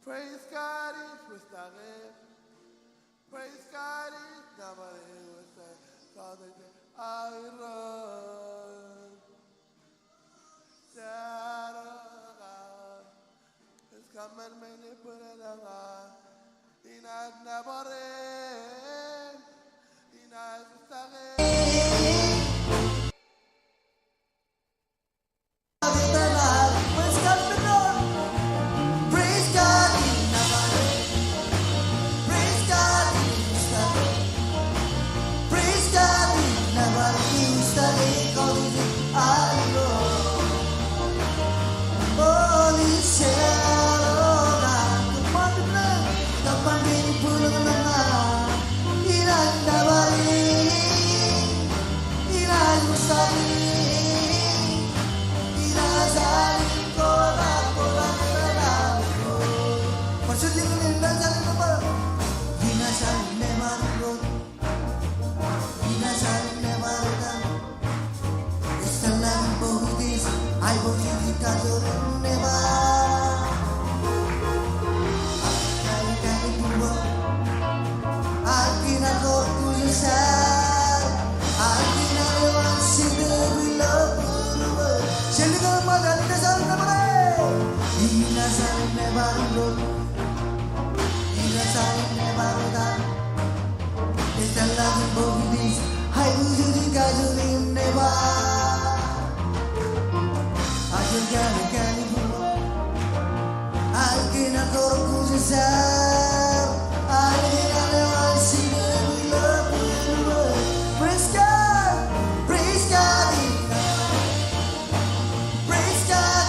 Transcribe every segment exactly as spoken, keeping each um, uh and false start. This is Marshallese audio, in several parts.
Praise God, ij wūjtake. Praise God, ij nōbar e, wūjtake. Kōtij e aerro. Jerañḷọk. Ij kōṃṃan men in bwilōñḷọk. Inaaj nōbar e. Inaaj wūjtake. Praise God! Praise God! Praise God! Praise God! Praise God, men in, men in, men in. Praise God. Praise God. Praise God.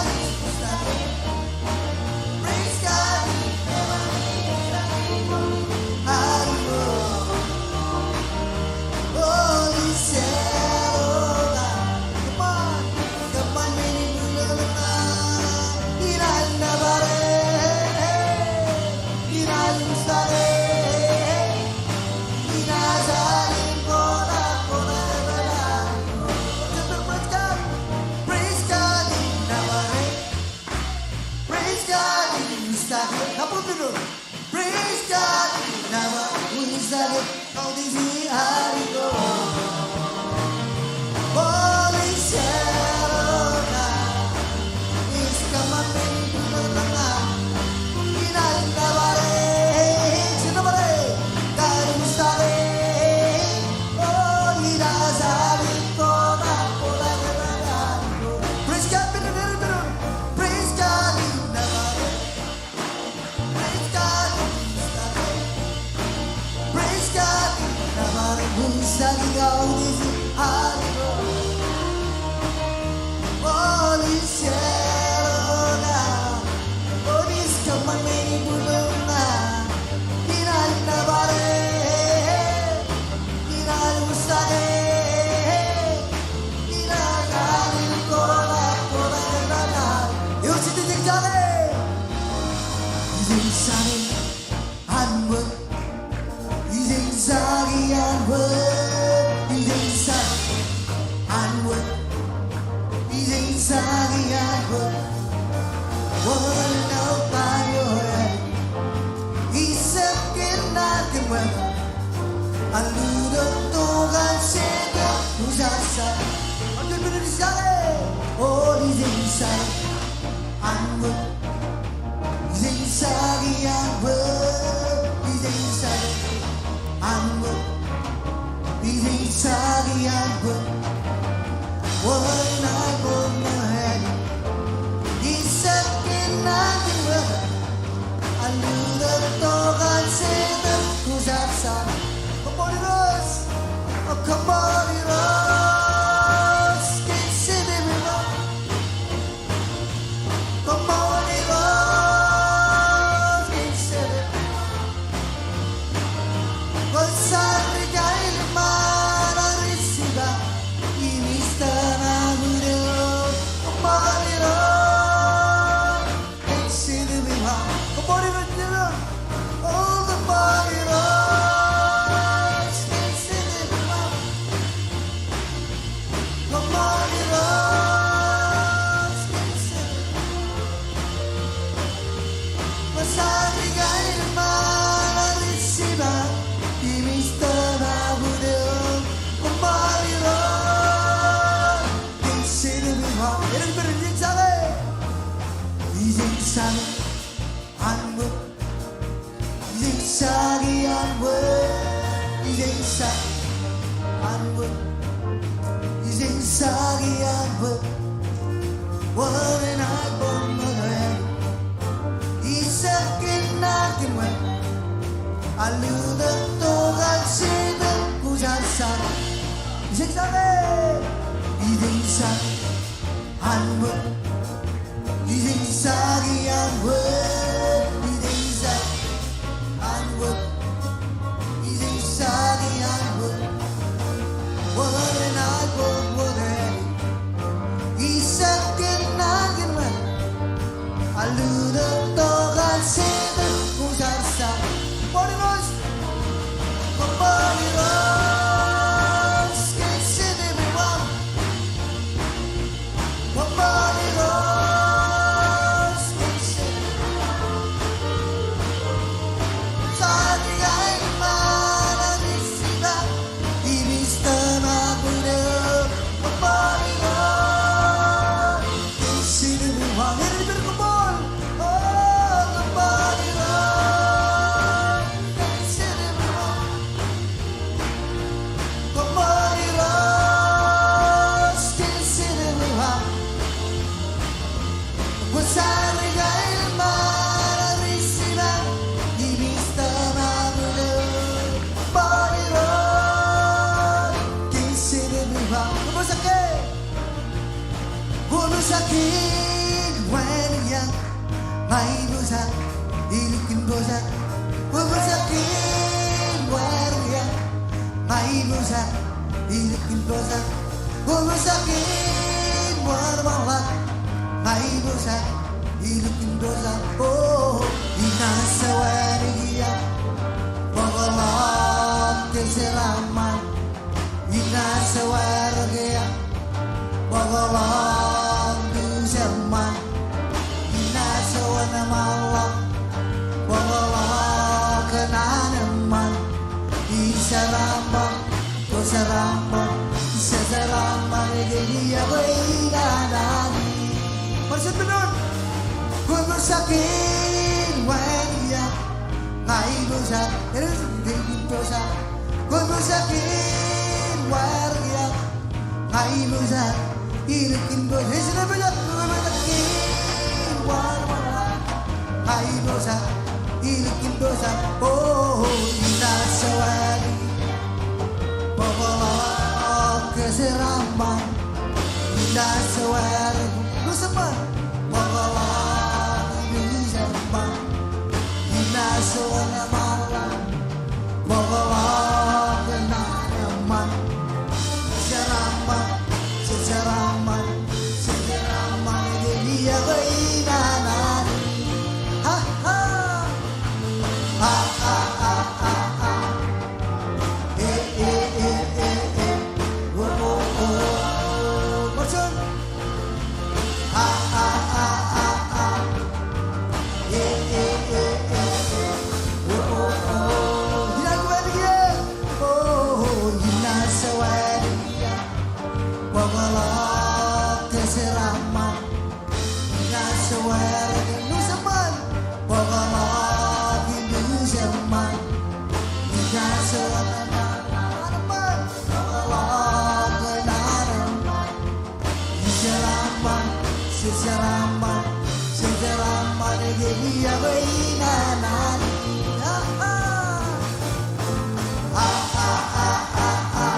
Koṃṃool Irooj kōn Jetōb eo aṃ. Koṃṃool Irooj kōn Jetōb eo aṃ. Kwōj jar ri kailōk ṃaan ri jibak im ij tōmak ut eok. Koṃṃool Irooj kōn Jetōb eo aṃ. Koṃṃool Irooj, Irooj. O koṃṃool Irooj kōn Jetōb eo aṃ. Koṃṃool Irooj kōn Jetōb eo aṃ. Kwōj jar ri kailōk ṃaan ri jibak im ij tōmak ut eok. Koṃṃool Irooj kōn Jetōb eo aṃ. Ej pād ijin jake. Ijin jake an bōk. Ijin jake an bōk. Ijin jake an bōk. Ijin jake an bōk. Wōt enaaj bōk ṃōk eo. Ij jab kōn naaj kōn wōt. Alutōk tok an Jetōb kwōj jar jake. Ijin jake. Ijin jake an bōk. Ijin jake an bōk. Ijin jake an bōk. Ijin jake an bōk. Wōt enaaj bōk wōt eo. Ij jab kōn naaj kōn wōt. Alutōk tok an Jetōb kwōj jar jake. Koṃṃool Irooj. Koṃṃool Irooj kōn Jetōb eo aṃ. Koṃṃool Irooj kōn Jetōb eo aṃ. Jar ri kailōk ṃaan ri jibak im ij tōmak ut eok. Koṃṃool Irooj kōn Jetōb eo aṃ. Ej pād, koṃṃool. O koṃṃool Irooj kōn Jetōb eo aṃ. Koṃṃool Irooj kōn Jetōb eo aṃ. Kwōj jar ri kailōk ṃaan ri jibak im ij tōmak ut eok. Koṃṃool Irooj kōn Jetōb eo aṃ. Koṃṃool jake. Koṃṃool jake, wānōk ia. Ña ij pojak, ij lukkuun pojak. Koṃṃool jake, wānōk ia. Ña ij pojak, ij lukkuun pojak. Koṃṃool jake, wānōk ṃōṇōṇō. Ña ij pojak, ij lukkuun pojak. O, inaaj wānōk ia. Bōkḷọk kōjeraaṃṃan. Inaaj wānōk ia. Bōkḷọk kōjeraaṃṃan. Inaaj wōnṃaanḷọk. Bōkḷọk kōn an eṃṃan. Ijeraaṃṃan, kōjeraaṃṃan, ijeraaṃṃan kōn iọkwe in an Anij. Bar juon men. Koṃṃool jake, wānōk ia. Ña ij pojak, ij lukkuun pojak. Koṃṃool jake, wānōk ia. Ña ij pojak, ij lukkuun pojak. Ej pojak, koṃṃool jake, wānōk ia. Ña ij pojak, ij lukkuun pojak. O, inaaj wānōk ia. Bōkḷọk kōjeraaṃṃan. Inaaj wānōk ia. Ḷoor jeṃṃan. Bōkḷọk kōjeraaṃṃan. Inaaj wōnṃaanḷọk. Bōkḷọk kōn an eṃṃan. Jeraaṃṃan, jeraaṃṃan, jeraaṃṃan kōn iọkwe in an Anij. Ha, ha. Ha, ha, ha, ha, ha. E, e, e, e, e. O, o, o. Bar juon. A, a, a, a, a. E, e, e, e, e. O, o, o. Inaaj wānōk ia. O, inaaj wānōk ia. Bōkḷọk kōjeraaṃṃan. Inaaj wānōk ia. Ḷoor jeṃṃan. Bōkḷọk kōjeraaṃṃan. Inaaj wānōk ia. Bōkḷọk kōjeraaṃṃan. Jeraaṃṃan, jeraaṃṃan, jeraaṃṃan kōn iọkwe in an Anij. A, a, a, a, a.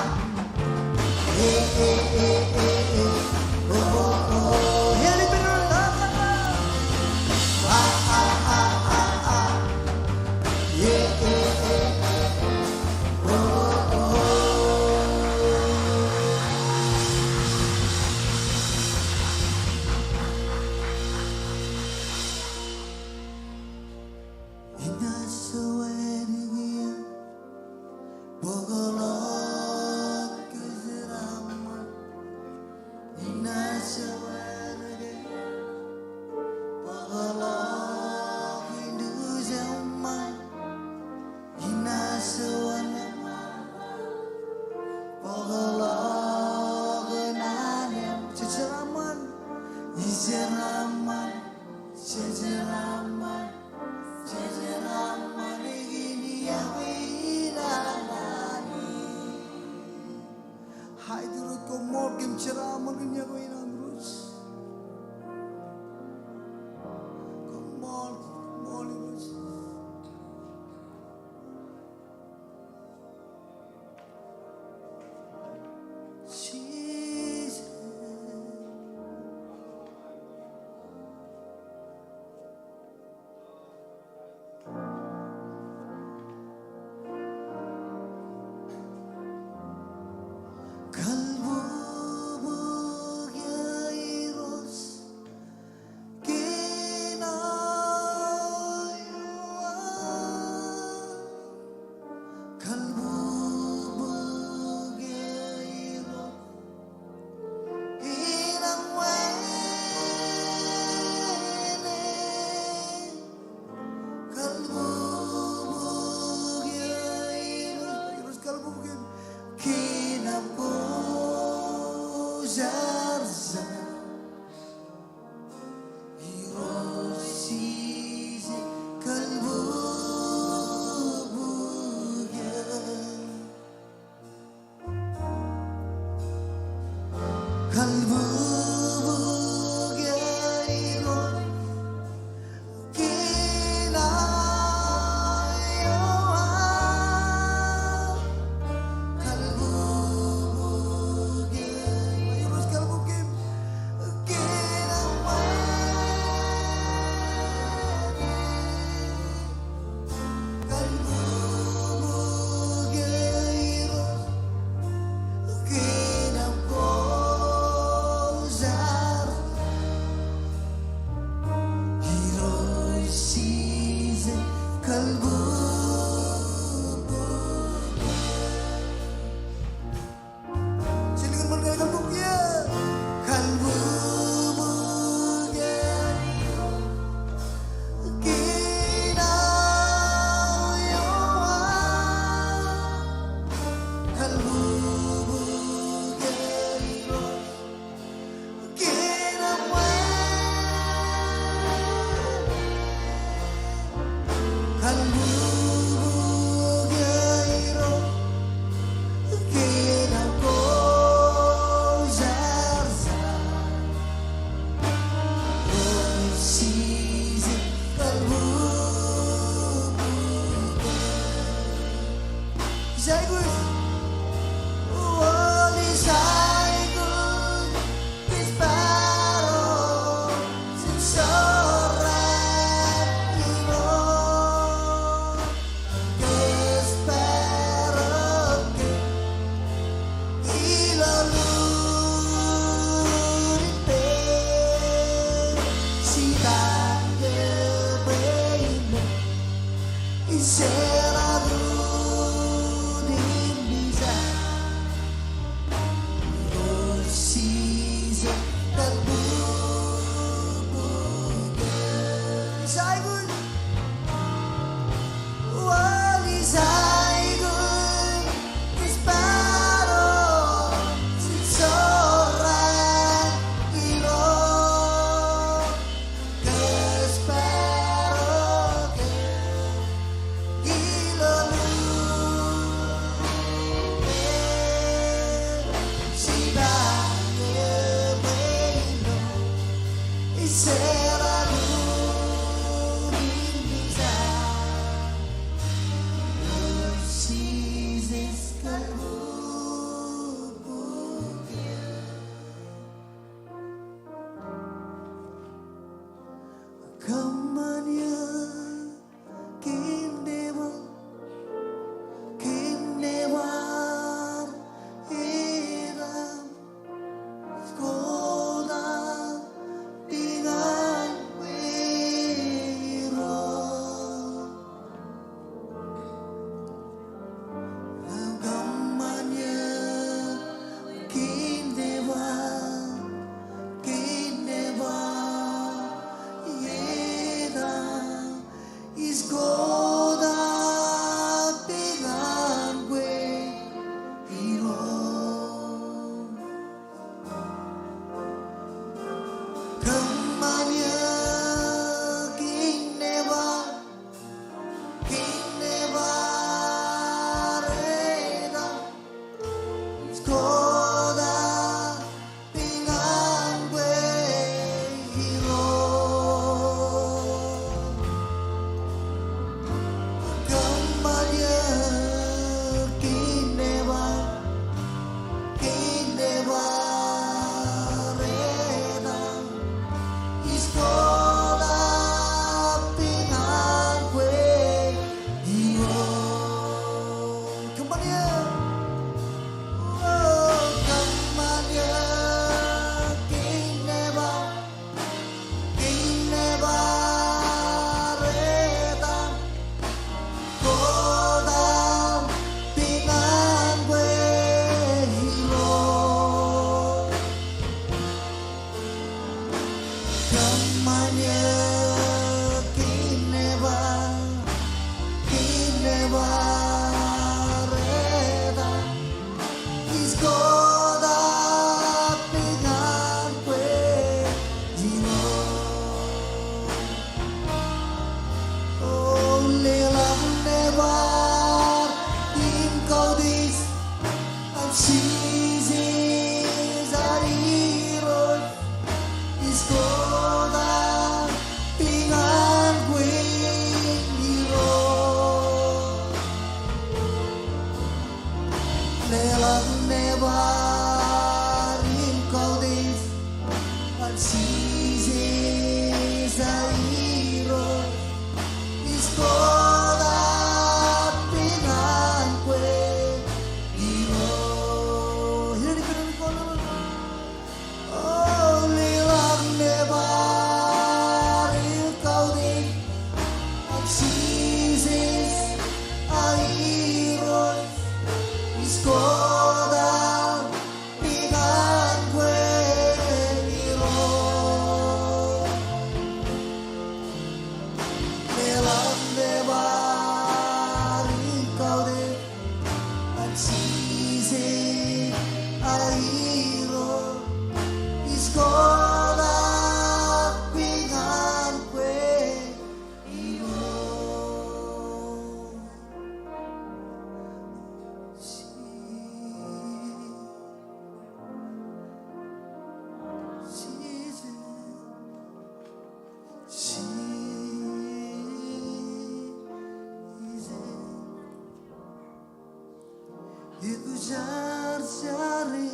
Jar jare,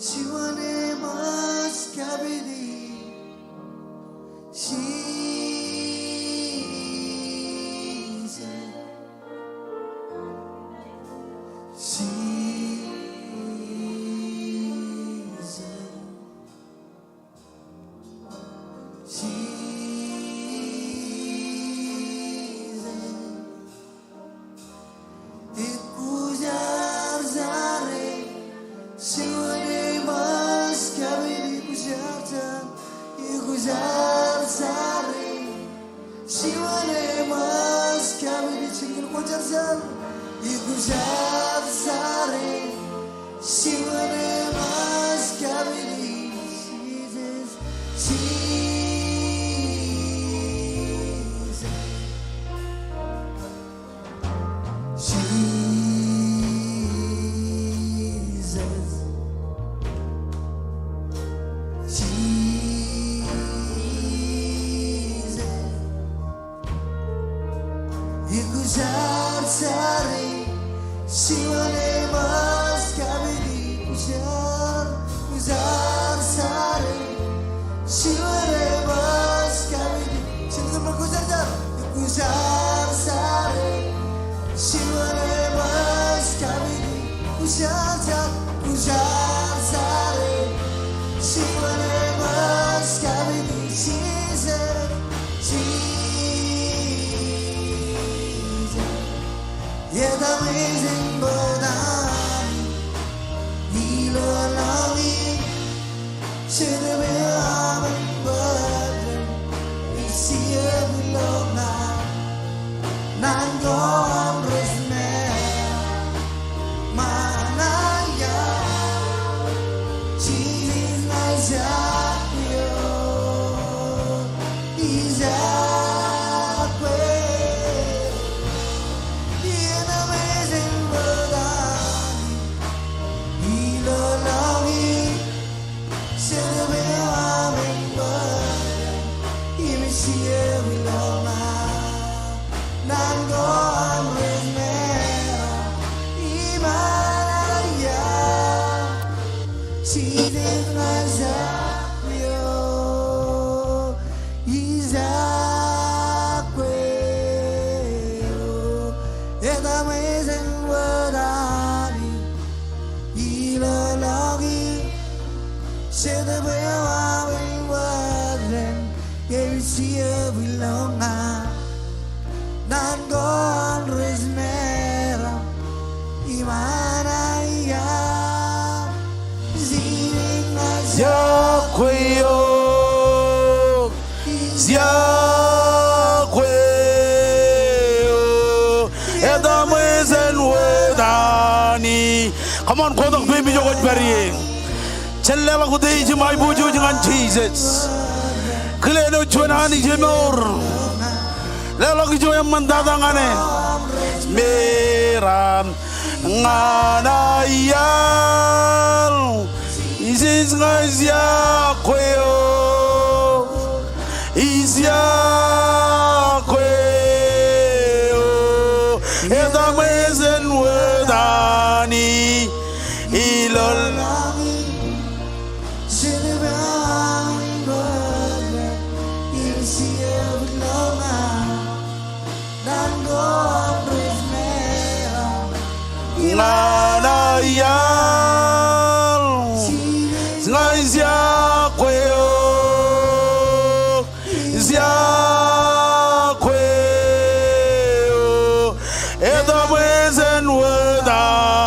Jibwe eṃōj kapiti. Jisōs. Jisōs. Jisōs. Ikkū jar jare, Jibwe eṃōj kapiti. Ikkū jar jar, ikkū jar jare, Jibwe eṃōj kapiti. Jikin kwōjarjar. Ikkū jar jare, Jibwe eṃōj kapiti. Jisōs. Jisōs. Jisōs. Jisōs. Ikkū jar jare, Jibwe eṃōj kapiti. Ikkū jar, ikkū jar jare, Jibwe eṃōj kapiti. Jisōs, ikkū jar jare, ikkū jar jare, Jibwe eṃōj kapiti. Ikkū jar jar, ikkū jar jare, Jibwe eṃōj kapiti. Jisōs. Jisōs. Etaṃ ej en bōtaṃ ilo ḷọk in, Jetōb eo aṃ en bōd ren, ej Jetōb eo ḷọk ñan, ñan ko aṃ rej meram, ṃaan aial. Jisōs, ña ij iọkwe eok, ij iọkwe eok. Etaṃ ej en bōtaṃ ilo ḷọk in, Jetōb eo aṃ en bōd ren, im ej Jetōb eo ḷọk ñan, ñan ko aṃ rej meram, im ṃaan aial. Jisōs, ña ij iọkwe eok, ij iọkwe eok. Etaṃ ej en bōtaṃ ilo ḷọk in, Jetōb eo aṃ en bōd ren, ej Jetōb eo ḷọk ñan, ñan ko aṃ rej meram, im ṃaan aial. Jisōs, ña ij iọkwe eok, ij iọkwe eok. Etaṃ ej en bōtaṃ. Come on, kotak peiṃ ijo kwōj pād ie. Jen leḷọk utiej im aiboojoj ñan Jisōs. Kile āinwōt juon Anij emour. Leḷọk ijo eṃṃantata ñan e. Meram ñan aial. Jisōs, ña ij iọkwe eok, ij iọkwe eok. Etaṃ ej en bōtaṃ ilo ḷọk in, Jetōb eo aṃ en bōd ren, im ej Jetōb eo ḷọk ñan, ñan ko aṃ rej meram, im ṃaan aial. Jisōs, ña ij iọkwe eok, ij iọkwe eok. Etaṃ ej en bōtaṃ.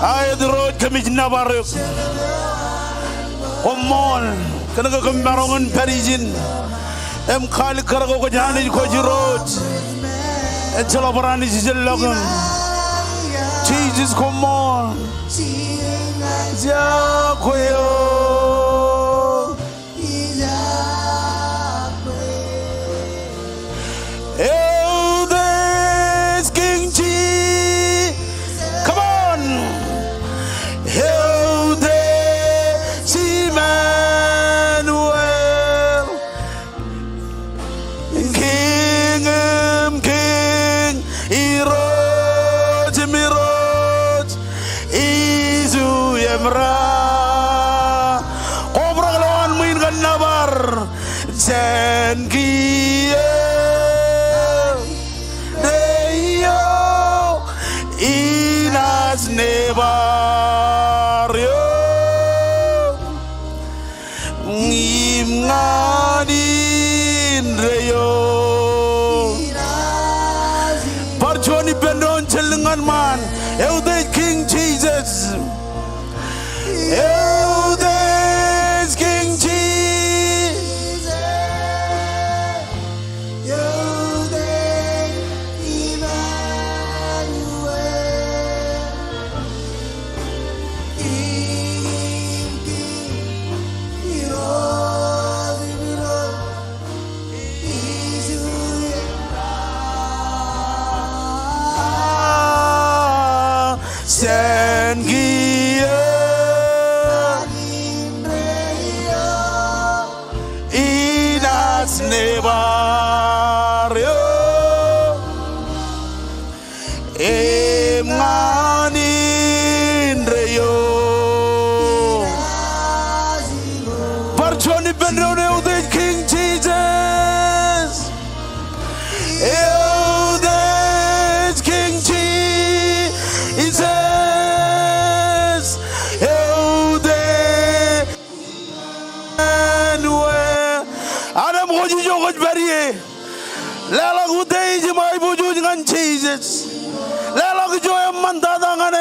Aet Irooj, kōmij nōbar eok. Koṃṃool kōn ke kōm maroñ in pād ijin im kaalikkar ke kwōj Anij, kwōj Irooj. Ejjeḷọk bar Anij ijellọkin. Jisōs, koṃṃool. Ij iọkwe eok. Eutiej Kiiñ Jisōs. Come on. Eutiej Imanuel. Kiiñ im kiiñ, Irooj im jān kiiō eo inaaj nebar eō im ñan indeeo. Bar juon ippān doon, jellōñ ñan ṃaan. Eutiej Kiiñ Jisōs. Eutiej Kiiñ Jisōs. Eutiej Imanuel. Jān kiiō inaaj nebar eō im ñan indeeo. Bar juon ippān doon, eutiej Kiiñ Jisōs. Eutiej Kiiñ Jisōs. Eutiej Imanuel. Anemkwōj ijo kwōj pād ie. Leḷọk utiej im aiboojoj ñan Jisōs. Leḷọk ijo eṃṃantata ñan e.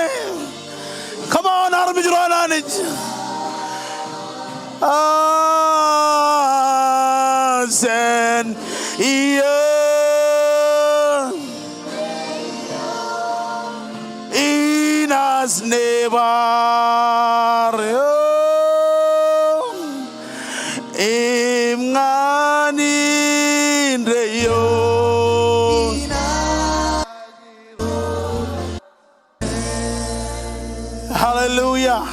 Come on, armej ro an Anij. A, jān iiō inaaj nebar eō im ñan indeeo. Hallelujah.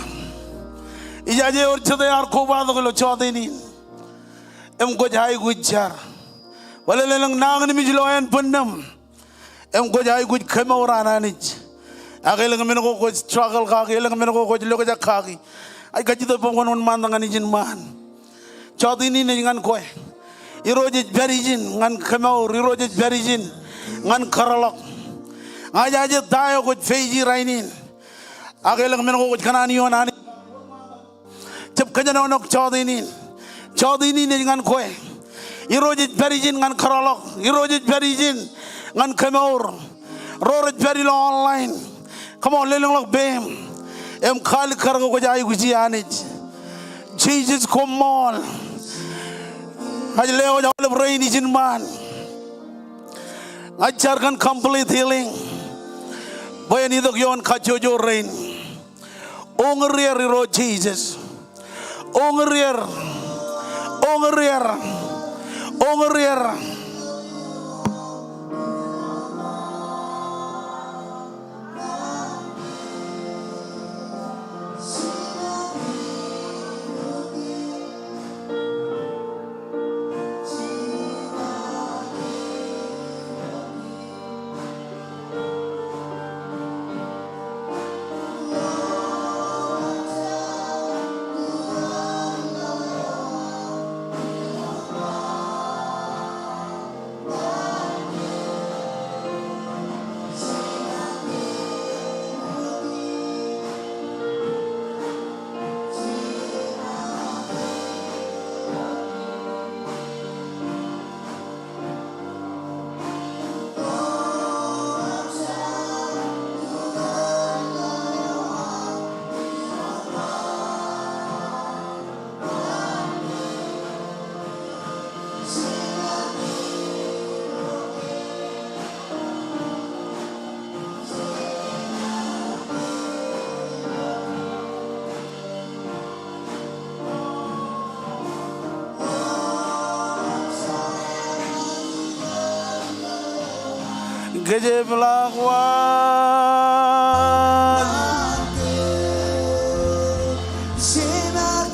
Ijaje ewōr jete ear kobatok ilo jọteen in. Im kwōj aikuj jar. Bōlen lelōñ nañinmej ilo ānbwinnūṃ. Im kwōj aikuj kemour an Anij. Ak elōñ men ko kwōj struggle kaki, elōñ men ko kwōj lokjak kaki. Ij kajjitōk bwe kwōn wōnṃaantak ñan ijin ṃaan. Jọteen in ej ñan kwe. Irooj ej pād ijin ñan kemour, Irooj ej pād ijin ñan kōrḷọk. Ña ijaje ta eo kwōj face rainin. Ak elōñ men ko kwōj kōṇaan ioon Anij. Jab kōjenolọk jọteen in. Jọteen in ej ñan kwe. Irooj ej pād ijin ñan kōrḷọk. Irooj ej pād ijin ñan kemour. Ro rej pād ilo online. Come on, lelōñḷọk peiṃ im kaalikkar ke kwōj aikuji Anij. Jisōs koṃṃool. Ña ij lewōj aolep rein ijin ṃaan. Ña ij jar kōn complete healing. Bwe en itok ioon kajjojo rein. Uñūr er Irooj Jisōs. Uñūr er. Uñūr er. Uñūr er. Kōjepḷaak wōt.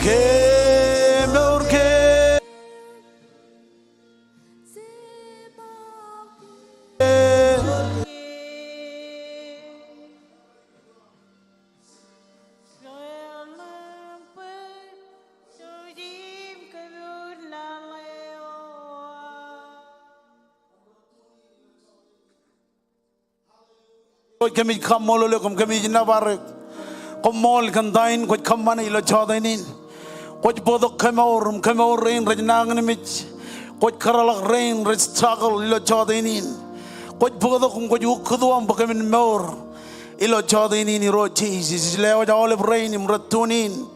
Kemour ke. Irooj, kōmij kaṃṃoolol eok im kōmij nōbar eok. Koṃṃool kōn ta in kwōj kōṃṃane ilo jọteen in. Kwōj bōktok kemour im kemour rein rej nañinmej. Kwōj kōrḷọk rein rej struggle ilo jọteen in. Kwōj bōktok im kwōj ukkutuwam bwe kōmin mour ilo jọteen in, Irooj Jisōs. Ij lewōj aolep rein im rej tune in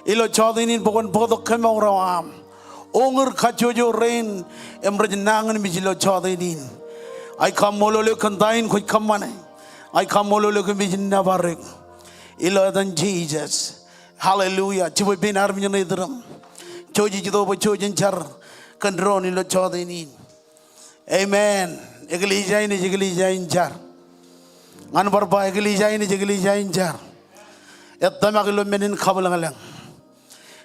ilo jọteen in bwe kwōn bōktok kemour eo aṃ. Uñūr kajjojo rein im rej nañinmej ilo jọteen in. Ij kaṃṃoolol eok kōn ta in kwōj kōṃṃane. Ij kaṃṃoolol eok im ij nōbar eok ilo etan Jisōs. Hallelujah. Jibwe pein armej ṇe iturūṃ. Jouj ej itok bwe jouj jen jar kōn doon ilo jọteen in. Amen. Eklejia in ej eklejia in jar. Ñan bar ba, eklejia in ej eklejia in jar. Ej tōmak ilo men in kabwilōñlōñ.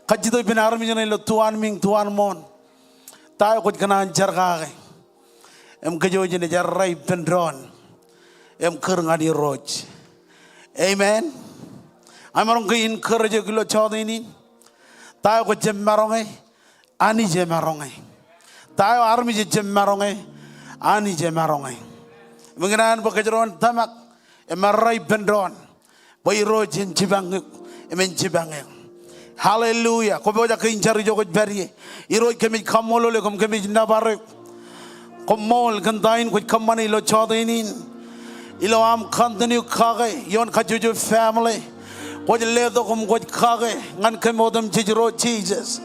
Kajjitōk ippān armej ṇe ilo tuanmiiñ, tuanmooṇ. Ta eo kwōj kōṇaan jar kake im kōjwōj naaj errā ippān doon im kūr ñan Irooj? Amen. Ij maroñ ke encourage eok ilo jọteen in. Ta eo kwōj jab maroñe, Anij emaroñe. Ta eo armej ejab maroñe, Anij emaroñe. Im ikōṇaan bwe kōjro en tōmak im errā ippān doon bwe Irooj en jipañ eok im en jipañ eok. Hallelujah. Kwōpojak ke in jar ijo kwōj pād ie. Irooj, kōmij kaṃṃoolol eok im kōmij nōbar eok. Koṃṃool kōn ta in kwōj kōṃṃane ilo jọteen in. Ilo aṃ continue kake ioon kajjojo family. Kwōj letok im kwōj kake ñan kōm otemjej, Irooj Jisōs.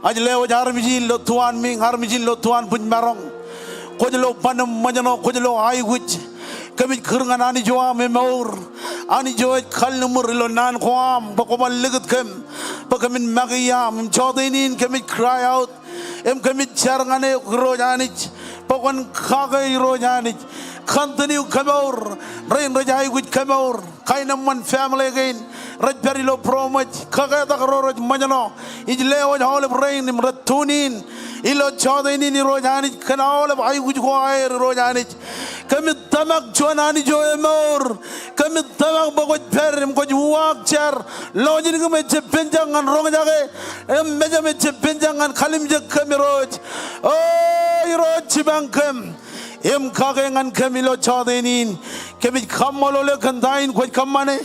Ij lewōj armej in ilo tuanmiiñ, armej in ilo tuanbwijmaroñ. Kwōj lo ban im ṃōjṇọ, kwōj lo aikuj. Kōmij kūr ñan Anij eo aṃ emour. Anij eo ej kalliṃur ilo naan ko aṃ bwe kwōban likūt kōm bwe kōmin make iaam. Im jọteen in kōmij cry out im kōmij jar ñan eok, Irooj Anij, bwe kwōn kake, Irooj Anij. Continue kemour rein rej aikuj kemour. Kaenōṃṃan family kein rej pād ilo būroṃōj. Kaketak ro rej ṃōjṇọ. Ij lewōj aolep rein im rej tune in ilo jọteen in, Irooj Anij, kōn aolep aikuj ko aer, Irooj Anij. Kōmij tōmak juon Anij eo emour. Kōmij tōmak bwe kwōj pād im kwōj uwaak jar. Lọjilñūṃ ejjab penjañ ñan roñjake im mejaṃ ejjab penjañ ñan kalimjek kōm, Irooj. O Irooj, jipañ kōm im kake ñan kōm ilo jọteen in. Kōmij kaṃṃoolol eok kōn ta in kwōj kōṃṃane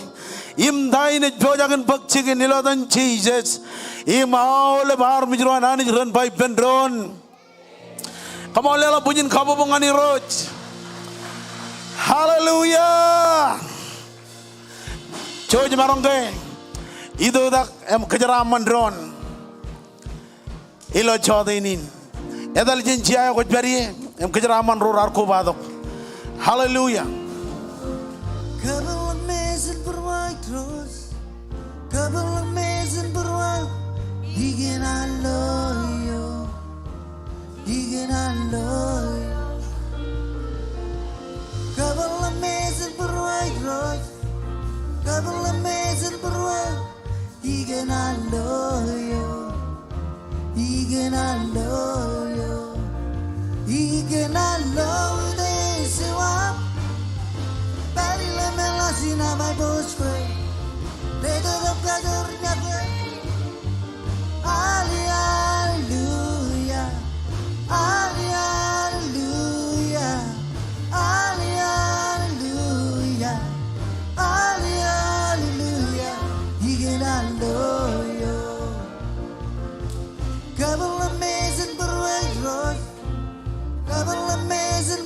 im ta in ej pojak in bōk jikin, ilo etan Jisōs. Im aolep armej ro an Anij ren ba ippān doon, come on, leḷọk bwijin kabbokbok ñan Irooj. Hallelujah. Jouj maroñ ke itoitak im kōjeraaṃṃan doon ilo jọteen in. Etal jān jea eo kwōj pād ie im kōjeraaṃṃan ro raar kobatok. Hallelujah. Kōpeḷḷọk mejān būruō Irooj. Kōpeḷḷọk mejān būruō. Ikōṇaan lo eok. Ikōṇaan lo eok. Kōpeḷḷọk mejān būruō Irooj. Kōpeḷḷọk mejān būruō. Ikōṇaan lo eok. Ikōṇaan lo eok. Ikōṇaan lo eok. Ilo ej eo aṃ. Pād ilo meḷọkjeṇ aṃ aiboojoj kwe. Letok kajjojo ña kwe. Alleluia. Alleluia. Alleluia. Alleluia. Ikōṇaan lo eok. Kōpeḷḷọk mejān būruō Irooj. Kōpeḷḷọk mejān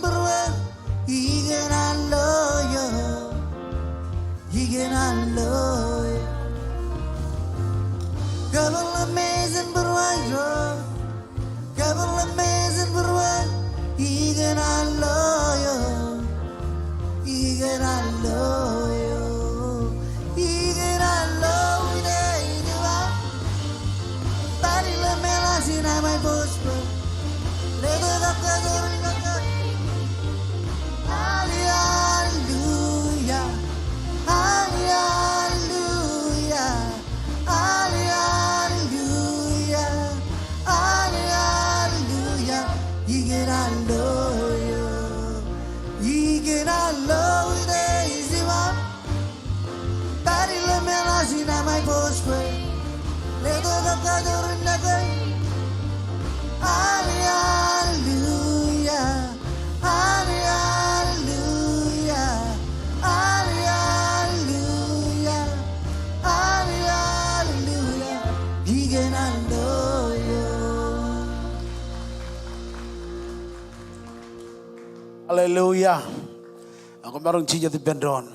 Hallelujah. Ak maroñ jijet ippān doon.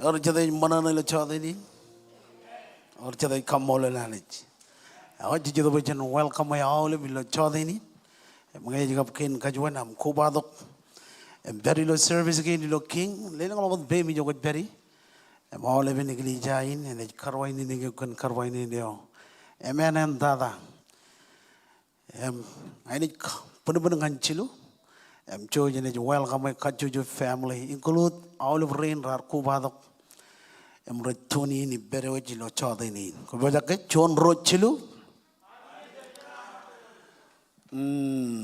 Ewōr jet ej ṃōṇōṇō ilo jọteen in? Ewōr jet ej kaṃṃoolol Anij? Ak jijet bwe jen welcome e aolep ilo jọteen in. Im ñe ej kab kein kajuon aṃ kobatok im pād ilo service kein ilo King, lelōñḷọk wōt peiṃ ijo kwōj pād ie. Im aolepen eklejia in enaaj karuwainene eok kōn karuwainene eo emān eṇ tata. Im ña inaaj bōnbōn ñan jilu im jouj inaaj welcome e kajjojo family, include aolep rein raar kobatok im rej tune in ippād wōj ilo jọteen in. Kwōpojak ke? Juon, ruo, jilu. Mm,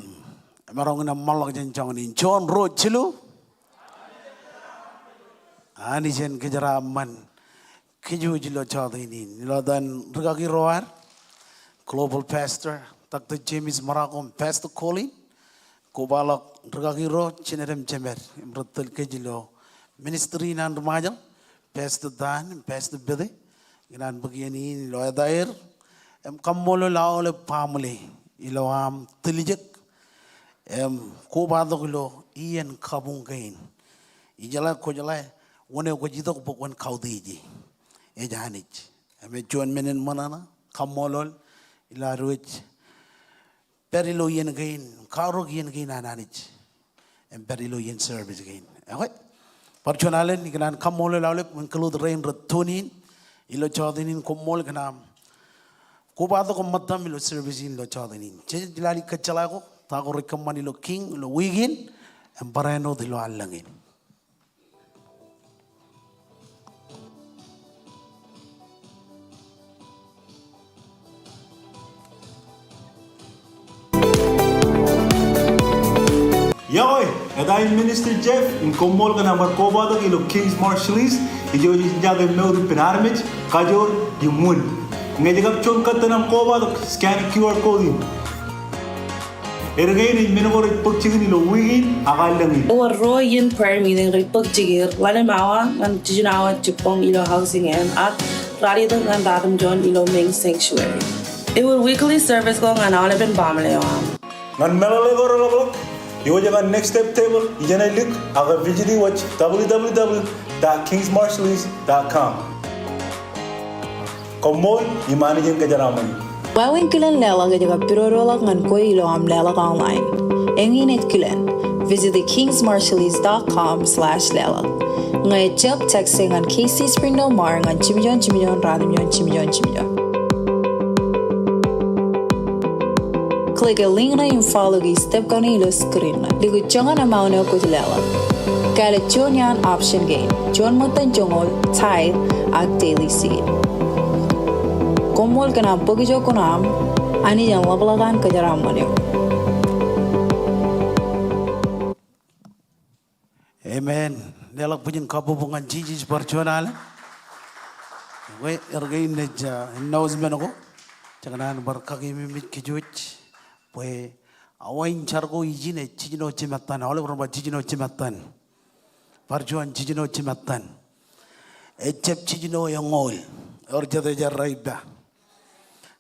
emaroñ in eṃṃanḷọk jān joñan in. Juon, ruo, jilu. Anij en kōjeraaṃṃan kōj wōj ilo jọteen in. Ilo etan rikaki ro ad, Global Pastor Doctor James Marocco im Pastor Colleen, kobaḷọk rikaki ro, jined im jemed, im rej tōl kōj ilo ministry in an ri-Ṃajeḷ, Pastor Dan im Pastor Pete. Ikōṇaan bōk iien in ilo etaer im kaṃṃoolol aolep baaṃle ilo aṃ tiljek im kobatok ilo iien kabuñ kein. Ijeḷā kwōjeḷā wōn eo kwōj itok bwe kwōn kautiej e. Ej Anij. Im ej juon men in ṃōṇōṇō, kaṃṃoolol, ilo ad wōj pād ilo iien kein, kaorōk iien kein an Anij im pād ilo iien service kein. Ekwe, bar juon alen ikōṇaan kaṃṃoolol aolep, include rein rej tune in ilo jọteen in. Koṃṃool kōn aṃ kobatok im ṃōttam ilo service in ilo jọteen in. Jej lale kōjjeḷā ko ta ko rej kōṃṃan ilo King ilo wiik in im barāinwōt ilo allōñ in. Iọkwe, eta in Minister Jeff, im koṃṃool kōn aṃ bar kobatok ilo King's Marshallese. Ijo jej jake mour ippān armej, kajoor im wūn. Ñe ej kab juon kōttan aṃ kobatok, scan Q R code in. Erkein ej men ko rej bōk jikin ilo wiik in ak allōñ in. Ewōr ruo iien prayer meeting rej bōk jikier, ḷalem awa ñan jiljino awa jibboñ ilo housing eṇ, ak ralitōk ñan ratimjuon ilo main sanctuary. Ewōr weekly service ko ñan aolepen baaṃle eo aṃ. Ñan meḷeḷe ko reḷapḷọk, iwōj ñan Next Step Table ijeṇe lik ak visit e wōj, W W W dot kings marshallese dot com. Koṃṃool im Anij en kōjeraaṃṃan eok. Wāween kilen leḷọk ej kab pidodoḷọk ñan kwe ilo aṃ leḷọk online. Eñin ej kilen, visit kings marshallese dot com slash leḷọk. Ñe ejjab, text e ñan K C Springdale Mar ñan jimjuon jimjuon ratimjuon jimjuon jimjuon. Click e link ṇe im follow e step kaṇe ilo screen ṇe. Likūt joñan amount eo kwōj leḷọk. Kāālōt juon iaan option kein, juon ṃōttan joñoul, tithe, ak daily seed. Koṃṃool kōn aṃ bōk ijo kuṇaaṃ, Anij en ḷapḷọk an kōjeraaṃṃan eok. Amen. Leḷọk bwijin kabbokbok ñan Jisōs bar juon alen. Ekwe, erkein ej, ah, announcement ko. Jekōṇaan bar kakememej kōj wōj bwe awa in jar ko ijin ej jiljino jimattan. Aolep ren ba jiljino jimattan. Bar juon, jiljino jimattan. Ejjab jiljino eñoul. Ewōr jet ej errā ippa.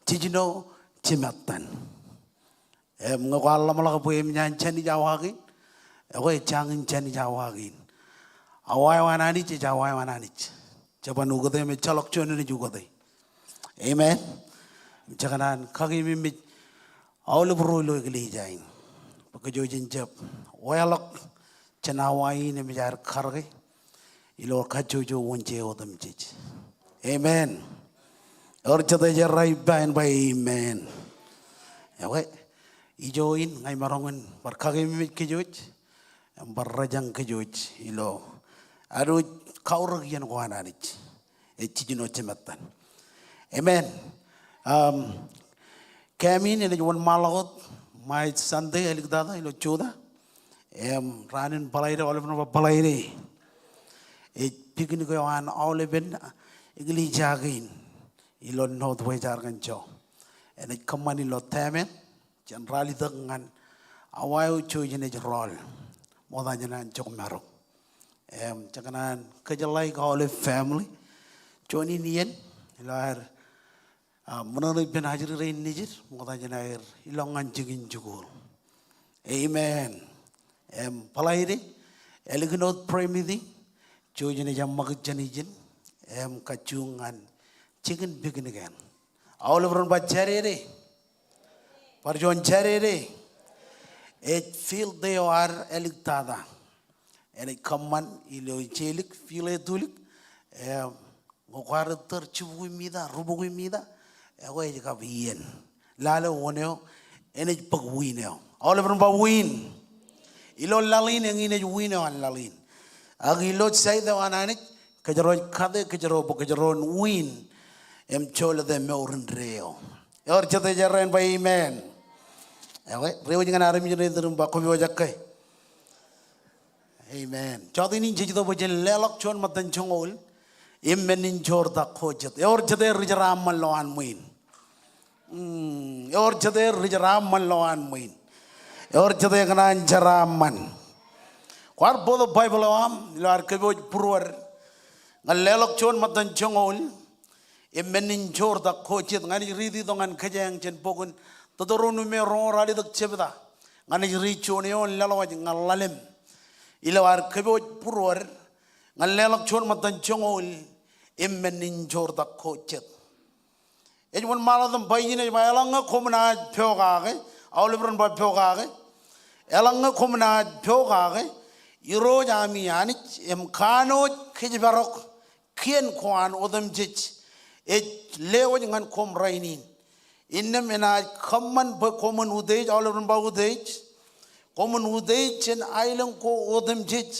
Jiljino jimattan. Im ñe kwaar ḷōmṇak bwe eṃōj an jānij awa kein, ekwe ejjañin jānij awa kein. Awa eo an Anij ej awa eo an Anij. Jeban ukōte im ejjeḷọk juon enaaj ukōte. Amen. Jekōṇaan kakememej aolep ro ilo eklejia in bwe kōj wōj jen jab weḷọk jān awa in im ej ad karōke ilo kajjojo wōnje otemjej. Amen. Ewōr jet ej errā ippa en ba amen. Ekwe, ijo in ña imaroñ in bar kakememej kōj wōj im bar rōjañ kōj wōj ilo ad wōj kaorōk iien ko an Anij. Ej jiljino jimattan. Amen. Um, Camp in enaaj wōnṃaanḷọk wōt ṃae Sunday āliktata ilo Jota. Im raan in Bōḷaide, aolep ren ba Bōḷaide, ej picnic eo an aolepen eklejia kein ilo Northwest Arkansas. Enaaj kōṃṃan ilo Tamen, jen ralitōk ñan awa eo jej naaj rọọl ṃokta jān an jok marok. Im jekōṇaan kōjeḷāik aolep family juon in iien ilo aer Ah, ṃōṇōṇō ippān ajri rein nejid, ṃokta jān aer ilọk ñan jikin jikuuḷ. Amen. Im Friday, ālikin wōt prayer meeting, jouj im eṃṃakūt jān ijin, im kajjioñ ñan jikin picnic eṇ. Aolep ren ba Jādede. Bar juon Jādede. Ej field eo ad āliktata. Enaaj kōṃṃan ilo ejjeḷọk field eo etulik. Im ñe kwaar ettōr jibukwi mita, rubukwi mita, ekwe ej kab iien. Lale wōn eo enaaj bōk wiin eo. Aolep ren ba wiin. Ilo laḷ in eñin ej wiin eo an laḷ in. Ak ilo side eo an Anij, kōjro ej kate kōjro bwe kōjro en wiin im jolōte mour indeeo. Ewōr jete ej errā en ba amen? Ekwe, reiwōj ñan armej eo eturin ba kwō pojak ke. Amen. Jota in jej itok bwe jen leḷọk juon ṃōttan joñoul im men in joortak ko jet. Ewōr jete ri jeraaṃṃan lowaan ṃwiin? Mm, ewōr jete ri jeraaṃṃan lowaan ṃwiin? Ewōr jete kōṇaan jeraaṃṃan? Kwaar bōktok Baibōḷ eo aṃ ilo ad kōpooj būruod ñan leḷọk juon ṃōttan joñoul im men in joortak ko jet. Ña ij riiti tok ñan kōjeañ jān bok in Teuteronomi roñoul ralitōk jebta. Ña ij riit juon eoon laḷwaj ñan ḷalem ilo ad kōpooj būruod ñan leḷọk juon ṃōttan joñoul im men in joortak ko jet. Ej wōnṃaanḷọk im ba ijin, ej ba, eḷaññe koṃ naaj pokake, aolep ren ba pokake. Eḷaññe koṃ naaj pokake, Irooj ami Anij im kanooj kōjparok kien ko an otemjej ej lewōj ñan koṃ rainin. Innām enaaj kōṃṃan bwe koṃwin utiej, aolep ren ba utiej. Koṃwin utiej jān aelōñ ko otemjej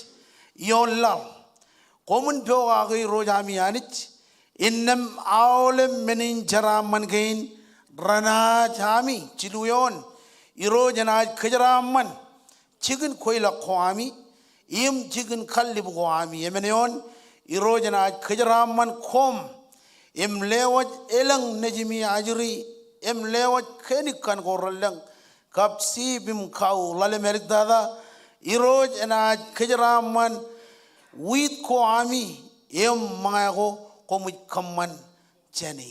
ioon laḷ. Koṃwin pokake Irooj ami Anij, innām aolep men in jeraaṃṃan kein renaaj ami. Jilu eoon, Irooj enaaj kōjeraaṃṃan jikin kweilọk ko ami im jikin kallib ko ami. Emān eoon, Irooj enaaj kōjeraaṃṃan koṃ im lewōj elōñ nejimi ajri im lewōj kenikkan ko relōñ kab siip im kau. Ḷalem āliktata, Irooj enaaj kōjeraaṃṃan wiit ko ami im ṃōñā ko koṃij kōṃṃan jāne.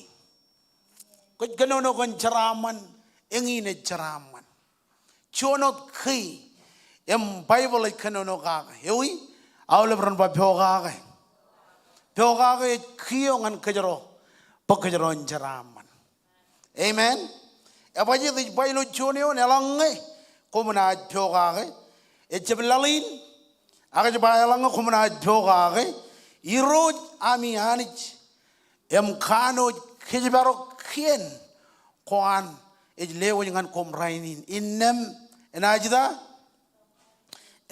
Kwōj kōnono kōn jeraaṃṃan, eñin ej jeraaṃṃan. Juon wōt key im Baibōḷ ej kōnono kake. Ewi? Aolep ren ba pokake. Pokake ej key eo ñan kōjro bwe kōjro en jeraaṃṃan. Amen. Ebajjeet ej ba ilo juon eoon, eḷaññe koṃ naaj pokake. Ejjab laḷ in, ak ej ba eḷaññe koṃ naaj pokake, Irooj ami Anij im kanooj kōjparok kien ko an ej lewōj ñan koṃ rainin. Innām enaaj ita?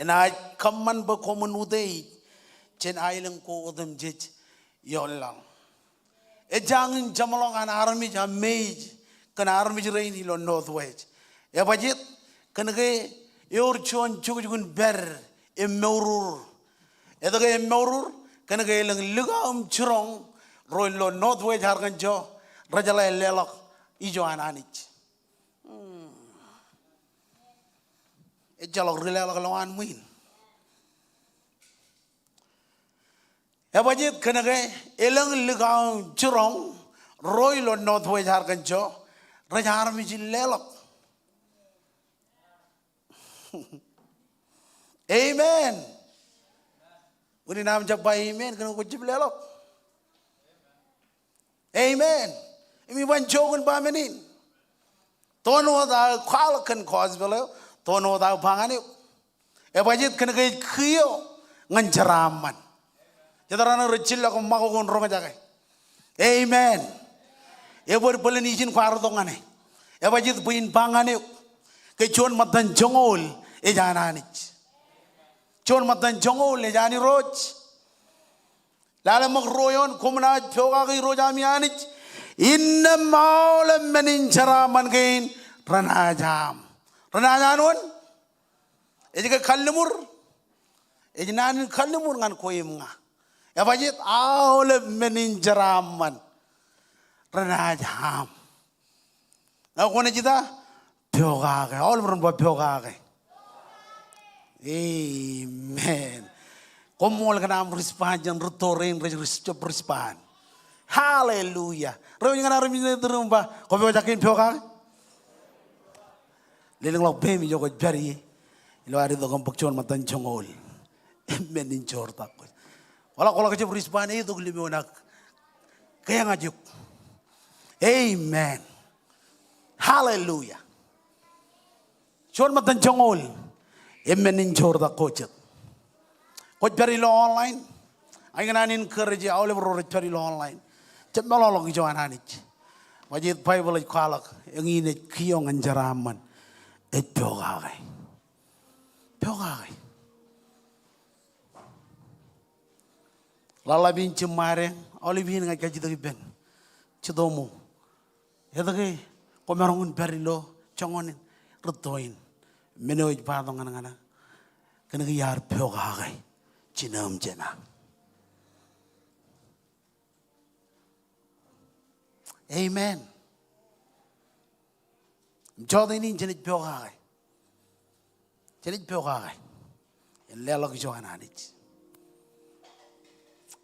Enaaj kōṃṃan bwe koṃwin utiej jān aelōñ ko otemjej ioon laḷ. Ej jañin jeṃḷọk an armej amazed kōn armej rein ilo Northwest. Ebajjeet? Kōnke ewōr juon jukjuk in pād im mourur. Etke im mourur? Kōnke elōñ lik aō im jiroñ ro ilo Northwest Arkansas rejeḷā leḷọk ijo an Anij. Hmm. Ejjeḷọk ri leḷọk lowaan ṃwiin. Ebajjeet? Kōnke elōñ lik aō im jiroñ ro ilo Northwest Arkansas rej armej in leḷọk. Amen. Unin aṃ jab ba amen kōnke kwōj jab leḷọk. Amen. Im iban joke in ba men in. Toon wōt aō kwaḷọk kōn gospel eo, toon wōt aō ba ñan eok. Ebajjeet? Kōnke ej key eo ñan jeraaṃṃan. Jet raṇe rej jillọk im ṃakoko in roñjake. Amen. Ebōd bōlen ijin kwaar itok ñan e. Ebajjeet? Bwe in ba ñan eok ke juon ṃōttan joñoul ej an Anij. Juon ṃōttan joñoul ej an Irooj. Lale ṃōk ruo eoon, koṃ naaj pokake Irooj ami Anij, innām aolep men in jeraaṃṃan kein renaaj aṃ. Renaaj an wōn? Ej ke kalliṃur? Ej naan in kalliṃur ñan kwe im ña. Ebajjeet? Aolep men in jeraaṃṃan renaaj aṃ. Ñe kwōnaaj ita? Pokake. Aolep ren ba pokake. Amen. Koṃṃool kōn aṃ respond jān rūtto rein rej jab respond. Hallelujah. Reiwōj ñan armej eo eturin im ba, kwō pojak in pokake? Lelōñḷọk peiṃ ijo kwōj pād ie. Ilo ad itok im bōk juon ṃōttan joñoul, eṃṃan in joortak kwōj. Kwōḷak, kwōḷak jab respond, e, itok limōn ak kōjeañ eok. Amen. Hallelujah. Juon ṃōttan joñoul, eṃṃan in joortak kwōj jet. Kwōj pād ilo online, ikōṇaan in encourage aolep ro rej pād ilo online. Jab meḷọkḷọk ijo an Anij. Ṃōjin Baibōḷ ej kwaḷọk, eñin ej kiiō ñan jeraaṃṃan ej pokake. Pokake. Ḷaḷḷap in jiṃṃadeañ, aolep iien ña ij kajjitōk ippān jitōṃo. Etke kwōmaroñ in pād ilo joñan in rūtto in? Men eo ej ba tok ñan ña, kōnke iar pokake jino im jema. Amen. Im jọteen in jenaaj pokake. Jenaaj pokake. En leḷọk ijo an Anij.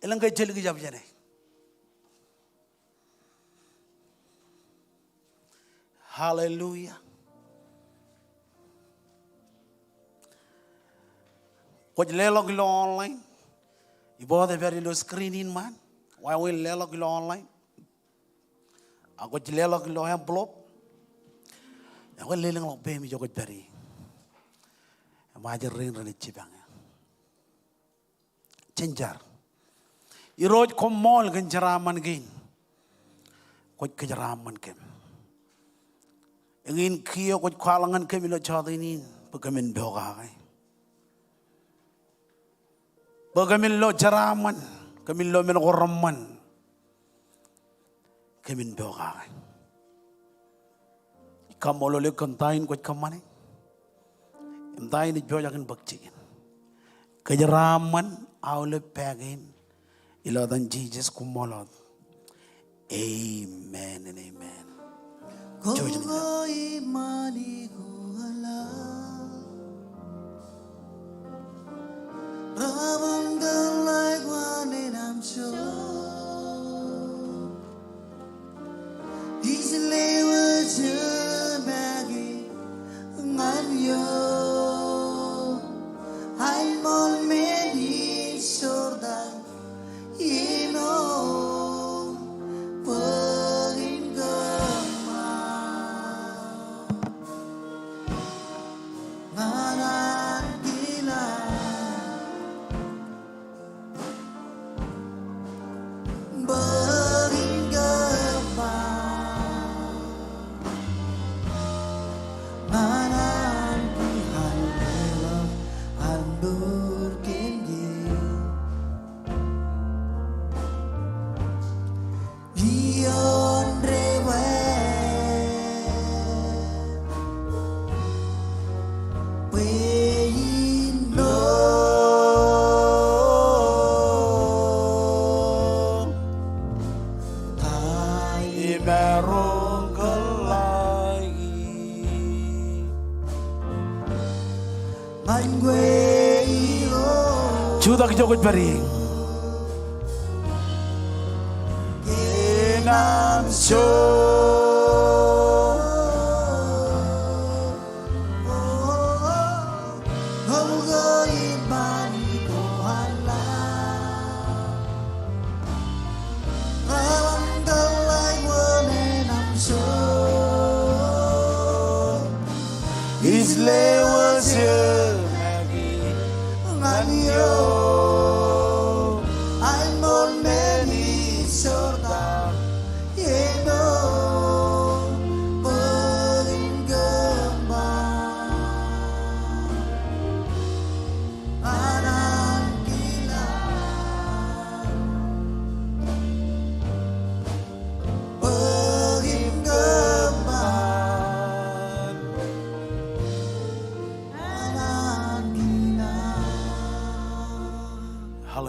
Elōñ ke ejjeḷọk ijab jāne. Hallelujah. Kwōj leḷọk ilo online. Ibote pād ilo screen in ṃaan. Wāween leḷọk ilo online. Ak kwōj leḷọk ilo envelope. Ak kwōj lelōñḷọk peiṃ ijo kwōj pād ie. Im ajri rein renaaj jipañ eō. Jen jar. Irooj, koṃṃool kōn jeraaṃṃan kein. Kwōj kōjeraaṃṃan kōm. Eñin kiiō kwōj kwaḷọk ñan kōm ilo jọteen in bwe kōmin pokake. Bwe kōmin lo jeraaṃṃan, kōmin lo men ko reṃṃan. Kōmin pokake. Ij kaṃṃoolol eok kōn ta in kwōj kōṃṃane. Im ta in ej pojak in bōk jikin. Kōjeraaṃṃan aolep pā kein. Ilo etan Jisōs, koṃṃool wōt. Amen and amen. Jouj im Jutak ijo kwōj pād ie.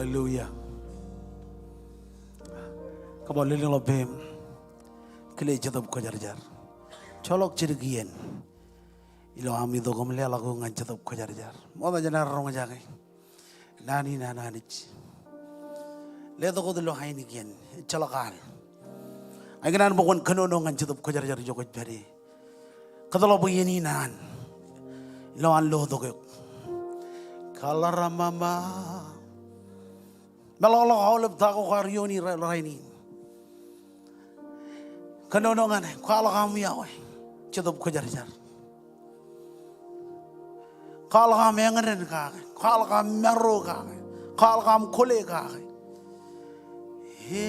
Hallelujah. Come on, lelōñḷọk peiṃ. Kile Jetōb Kwōjarjar. Joḷọk jidik iien ilo aṃ itok im leḷọk eok ñan Jetōb Kwōjarjar. Ṃokta jān ad roñjake. Naan in an Anij. Letok wōt ilo ainikien. Ejjeḷọk al. Ak ikōṇaan bwe kwōn kōnono ñan Jetōb Kwōjarjar ijo kwōj pād ie. Kōtḷọk bwe iien in an. Ilo an lotok eok. Kalaramama. Meḷọkḷọk aolep ta ko kwaar iooni rainin. Kōnono ñan e, kwaḷọk aṃ iọkwe Jetōb Kwōjarjar. Kwaḷọk aṃ eñeden kake, kwaḷọk aṃ maro kake, kwaḷọk aṃ kwōle kake. He,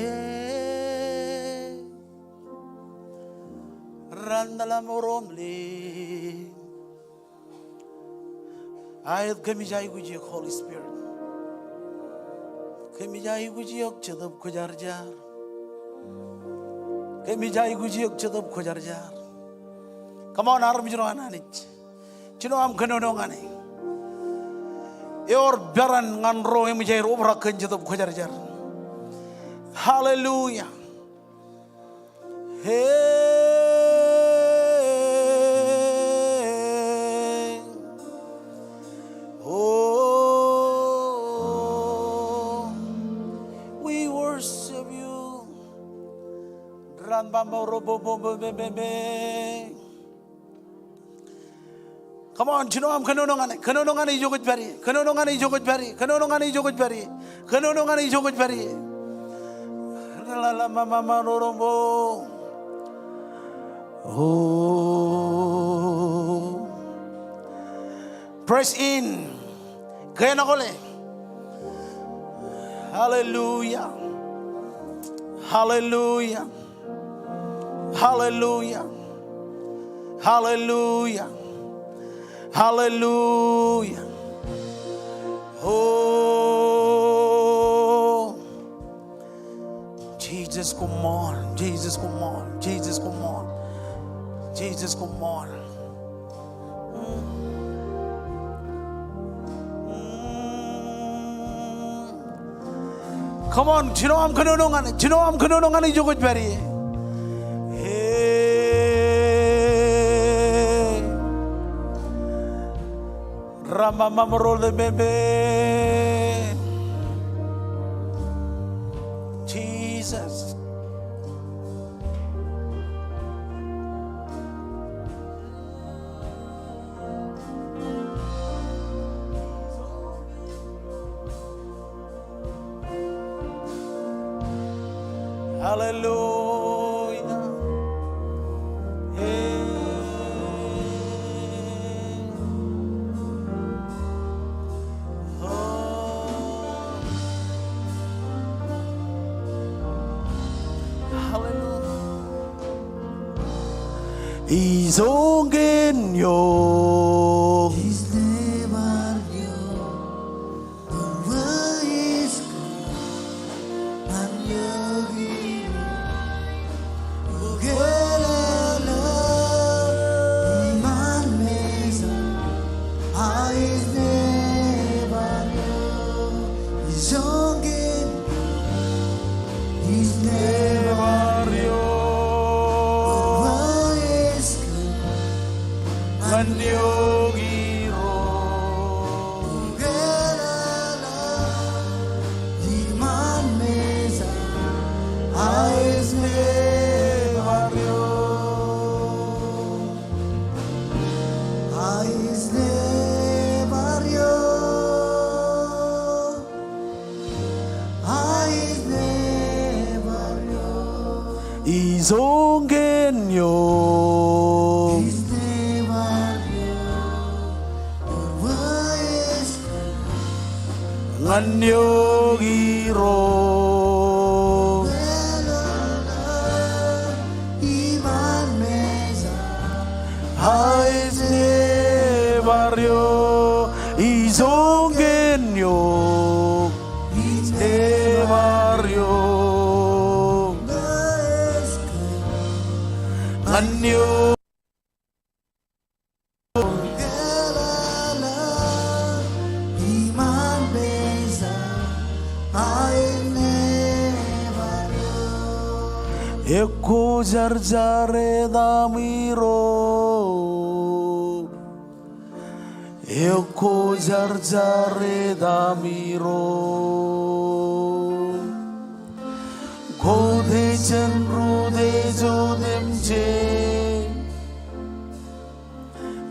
randala morom le. Aet kōmij aikuj eok Holy Spirit. Kōmij aikuj eok Jetōb Kwōjarjar. Kōmij aikuj eok Jetōb Kwōjarjar. Come on, armej ro an Anij. Jino aṃ kōnono ñan e. Ewōr peran ñan ro eṃōj aer obrak kōn Jetōb Kwōjarjar. Hallelujah. Hey. Oh, we worship you. Ran bam bam ro bo bo bo be be be. Come on, jino aṃ kōnono ñan e, kōnono ñan e ijo kwōj pād ie, kōnono ñan e ijo kwōj pād ie, kōnono ñan e ijo kwōj pād ie, kōnono ñan e ijo kwōj pād ie. Rala ma ma ma ro ro bo. Oh. Press in. Kōn e kole. Hallelujah. Hallelujah. Hallelujah. Hallelujah. Hallelujah. Oh. Jesus, come on. Jesus, come on. Jesus, come on. Jesus, come on. Come on, jino aṃ kōnono ñan e, jino aṃ kōnono ñan e ijo kwōj pād ie. Hey. Ramamamrol de bebe. Jesus. Hallelujah. Hey. Oh. Hallelujah. Ijoñan eok. Ñan eok Irooj. Ijoñan eok. Ñan eok Irooj. Aes nebar eok, ijoñan eok, nebar eok. Ñan eok. Ekwōjarjar etaṃ Irooj. Ekwōjarjar etaṃ Irooj. Koutijen rūtiej otemjej.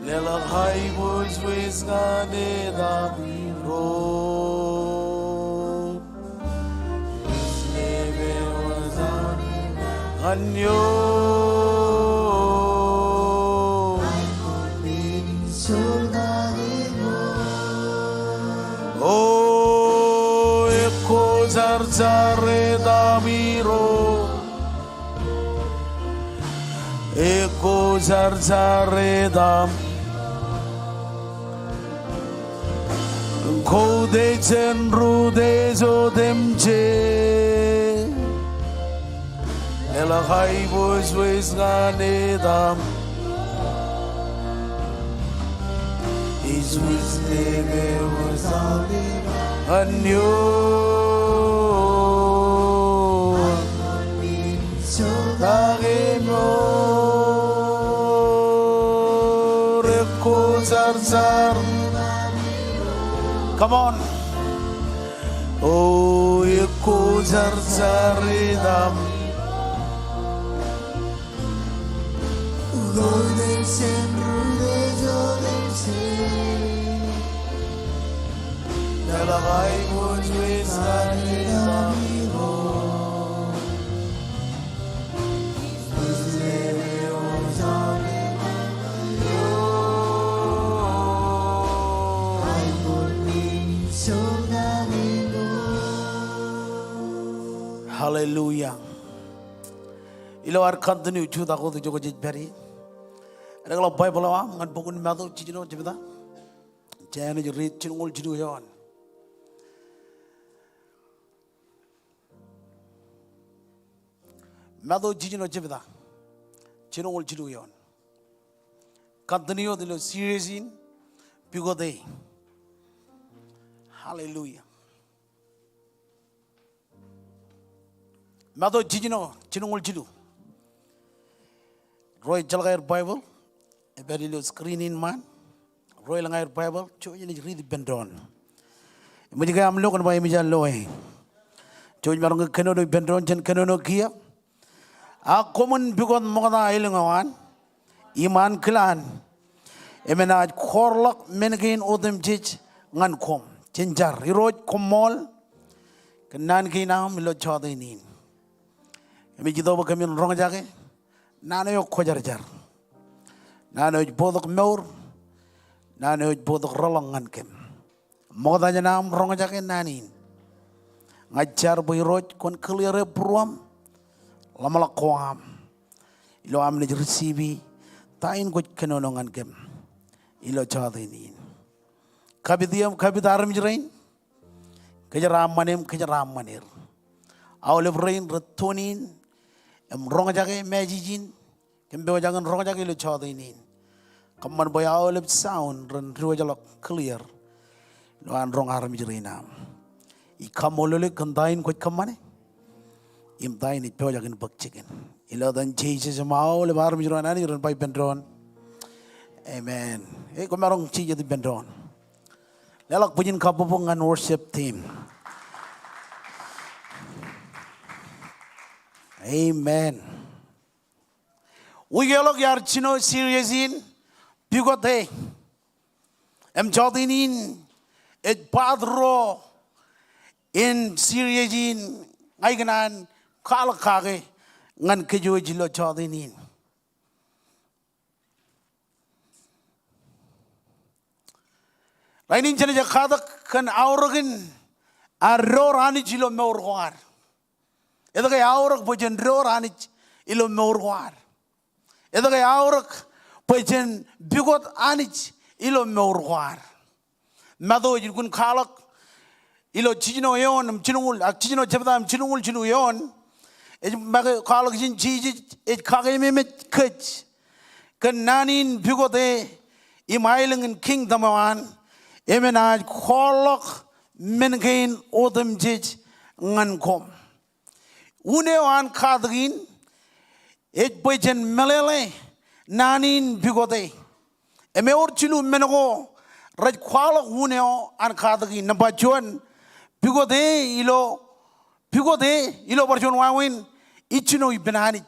Leḷọk Aiboojoj ñan etaṃ Irooj. Ñan eok. O ekkojarjar etaṃ Irooj. Ekkojarjar etaṃ. Koutiej jān rutiej otemjej. Leḷọk aiboojoj ñan etaṃ. Ij wūj lepe wōt ñan eok. Ṃool ekkojarjar. Come on. O ekkojarjar etaṃ. Leḷọk aiboojoj ñan etaṃ. Hallelujah. Ilo ad continue jutak wōt ijo kwōj pād ie, eḷap Baibōḷ eo aṃ ñan bok in Matu jiljino jebta. Jān ej riit jilñuul jilu eoon. Matu jiljino jebta, jilñuul jilu eoon. Continue ilo series in Pukot E. Hallelujah. Matu jiljino, jilñuul jilu. Ro ejjeḷọk aer Baibōḷ, ej pād ilo screen in ṃaan. Ro elōñ aer Baibōḷ, jouj im riit ippān doon. Eṃōj ke aṃ lo kōn ba eṃōj an loe? Jouj maroñ ke kōnono ippān doon, jen kōnono kiiō. Ak koṃwin pukot ṃokta aelōñ eo an, im ankilaan, im enaaj kooḷọk men kein otemjej ñan koṃ. Jen jar. Irooj, koṃṃool kōn naan kein aṃ ilo jọteen in. Kōmij itok bwe kōmin roñjake naan eo kwōjarjar, naan eo ej bōktok mour, naan eo ej bōktok rōḷọk ñan kōm. Ṃokta jān aṃ roñjake naan in. Ña ij jar bwe Irooj kwōn clear e būruōṃ, ḷōmṇak ko aṃ, ilo am naaj receive ta in kwōj kōnono ñan kōm ilo jọteen in. Kapit iiō im kapit armej rein, kōjeraaṃṃan im kōjeraaṃṃan er. Aolep rein rej tune in im roñjake message in, kōm pojak in roñjake ilo jọteen in. Kōṃṃan bwe aolep sound ren diwōjḷọk clear ilo an roñ armej rein aṃ. Ij kaṃṃoolol eok kōn ta in kwōj kōṃṃane im ta in ej pojak in bōk jikin. Ilo etan Jisōs im aolep armej ro an Anij ren ba ippān doon, amen. E, koṃ maroñ jijet ippān doon. Leḷọk bwijin kabbokbok ñan worship team. Amen. Wiik eḷọk iar jino series in Pukot E. Im jọteen in ej part ruo in series in ña ikōṇaan kwaḷọk kake ñan kōj wōj ilo jọteen in. Rainin jenaaj katak kōn aorōkin ad door Anij ilo mour ko ad. Etke aorōk bwe jen door Anij ilo mour ko ad? Etke aorōk bwe jen pukot Anij ilo mour ko ad? Matu ej lukkuun kwaḷọk ilo jiljino eoon im jilñuul, ak jiljino jebta im jilñuul jilu eoon. Ej make kwaḷọk ijin Jisōs ej kakeememej kōj kōn naan in pukot e im aelōñ in kingdom eo an, im enaaj kooḷọk men kein otemjej ñan koṃ. Un eo an katak in ej bwe jen meḷeḷe naan in pukot e. Im ewōr jilu men ko rej kwaḷọk un eo an katak in. Nōṃba juon, pukot e ilo, pukot e ilo bar juon wāween, ij jino ippān Anij.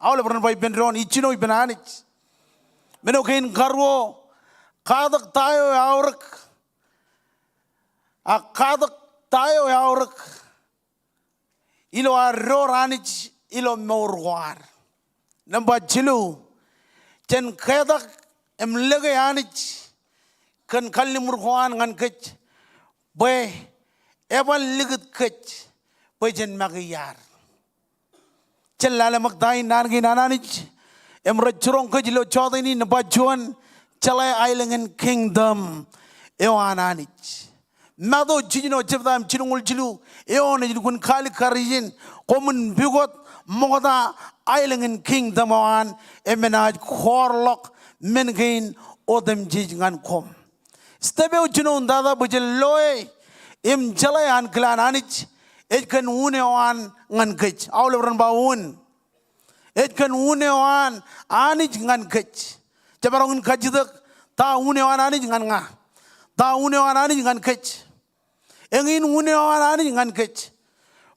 Aolep ren ba ippān doon, ij jino ippān Anij. Men eo kein karuo, Katak ta eo eaorōk? Ak katak ta eo eaorōk ilo ad door Anij ilo mour ko ad? Nōṃba jilu, jen ketak im lōke Anij kōn kalliṃur ko an ñan kōj bwe eban likūt kōj bwe jen make iaad. Jen lale ṃōk ta in naan kein an Anij im rej jiroñ kōj ilo jota in. Nōṃba juon, jeḷā aelōñ in kingdom eo an Anij. Matu jiljino jebta im jilñuul jilu eoon ej lukkuun kaalikkar ijin, koṃwin pukot ṃokta aelōñ in kingdom eo an im enaaj kọọrḷọk men kein otemjej ñan koṃ. Step eo jinoin tata bwe jen loe im jeḷā ankilaan Anij ej kōn un eo an ñan kōj. Aolep ren ba un. Ej kōn un eo an Anij ñan kōj. Jemaroñ in kajjitōk ta un eo an Anij ñan ña. Ta un eo an Anij ñan kōj. Eñin un eo an Anij ñan kōj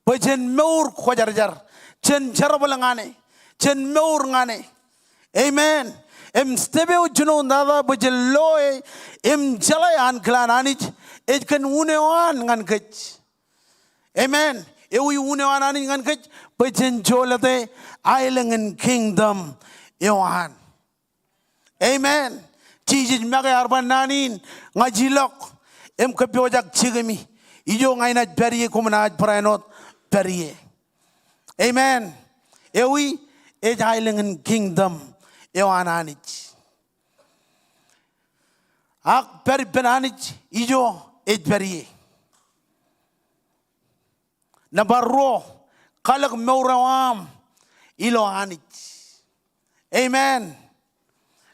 bwe jen mour kwōjarjar, jen jerbal ñan e, jen mour ñan e. Amen. Im step eo jinoin tata bwe jen loe im jeḷā ankilaan Anij ej kōn un eo an ñan kōj. Amen. Ewi un eo an Anij ñan kōj? Bwe jen jolōte aelōñ in kingdom eo an. Amen. Jisōs make ear ba naan in, ña ij ilọk im kōppojak jikemi. Ijo ña inaaj pād ie, koṃ naaj barāinwōt pād ie. Amen. Ewi? Ej aelōñ in kingdom eo an Anij. Ak pād ippān Anij ijo ej pād ie. Nōṃba ruo, kalōk mour eo aṃ ilo Anij. Amen.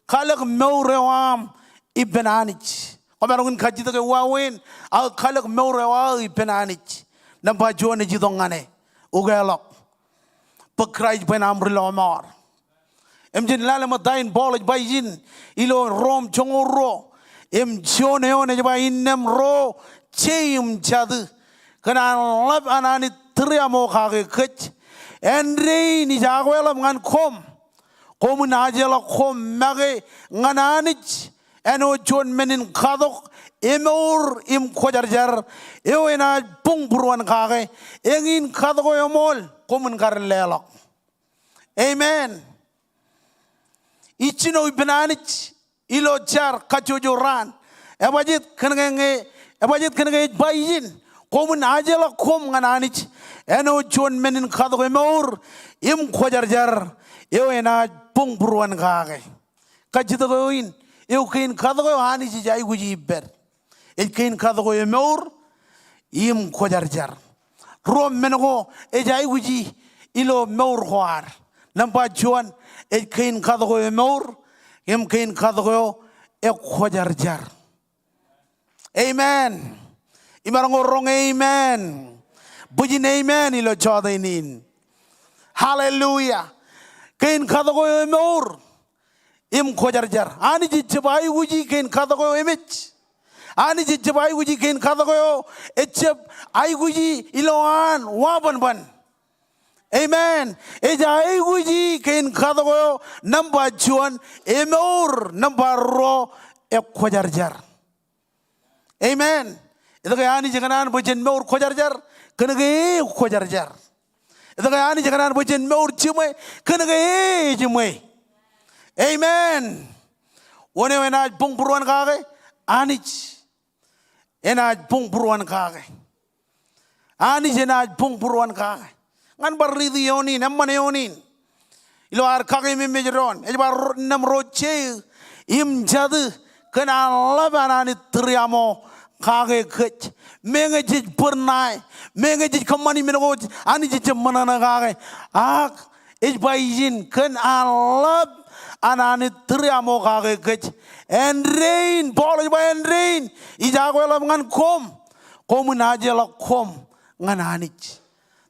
Kalōk mour eo aṃ ippān Anij. Kwōmaroñ in kajjitōk e wāween, aō kalōk mour eo aō ippān Anij. Nōṃba juon, ej itok ñan e. Ukeḷọk bwe Kraist bwe en aṃ ri lọmọọr. Im jen lale ṃōk ta in Paul ej ba ijin ilo Rom joñoul ruo im juon eoon, ej ba, innām ro je im jatū kōn an ḷap an Anij tūriaṃo kake kōj, āindein ij akweḷap ñan koṃ, koṃwin ajeḷọk koṃ make ñan Anij āinwōt juon men in katok emour im kwōjarjar eo enaaj buñbūruon kake. Eñin katok eo eṃool, koṃwin kar leḷọk. Amen. Ij jino ippān Anij ilo jar kajjojo raan. Ebajjeet kōn ke ñe, ebajjeet kōn ke ej ba ijin, koṃwin ajeḷọk koṃ ñan Anij āinwōt juon men in katok emour im kwōjarjar eo enaaj buñbūruon kake. Kajjitōk eo in, eo kein katok eo Anij ej aikuji ippād. Ej kein katok eo emour im kwōjarjar. Ruo men ko ej aikuji ilo mour ko ad. Nōṃba juon, ej kein katok eo emour im kein katok eo ekwōjarjar. Amen. Imaroñ roñ amen. Bwijin amen ilo jota in. Hallelujah. Kein katok eo emour im kwōjarjar. Anij ejjab aikuji kein katok eo emej. Anij ejjab aikuji kein katok eo ejjab aikuji ilowaan wabanban. Amen. Ej aikuji kein katok eo nōṃba juon emour, nōṃba ruo ekwōjarjar. Amen. Etke Anij ekōṇaan bwe jen mour kwōjarjar? Kōn ke e kwōjarjar. Etke Anij ekōṇaan bwe jen mour jiṃwe? Kōn ke e jiṃwe. Amen. Wōn eo enaaj buñbūruon kake? Anij enaaj buñbūruon kake. Anij enaaj buñbūruon kake. Ñan bar riiti eoon in, eṃṃan eoon in. Ilo ad kakeememej doon, ej ba, ro-, innām ro je im jatū kōn an ḷap an Anij tūriaṃo kake kōj. Meñe jej bōd ṇae, meñe jej kōṃṃani men ko Anij ejjab ṃōṇōṇō kake, ak ej ba ijin, kōn an ḷap an Anij tūriaṃo kake kōj. Āindein, Paul ej ba, āindein ij akweḷap ñan koṃ, koṃwin ajeḷọk koṃ ñan Anij.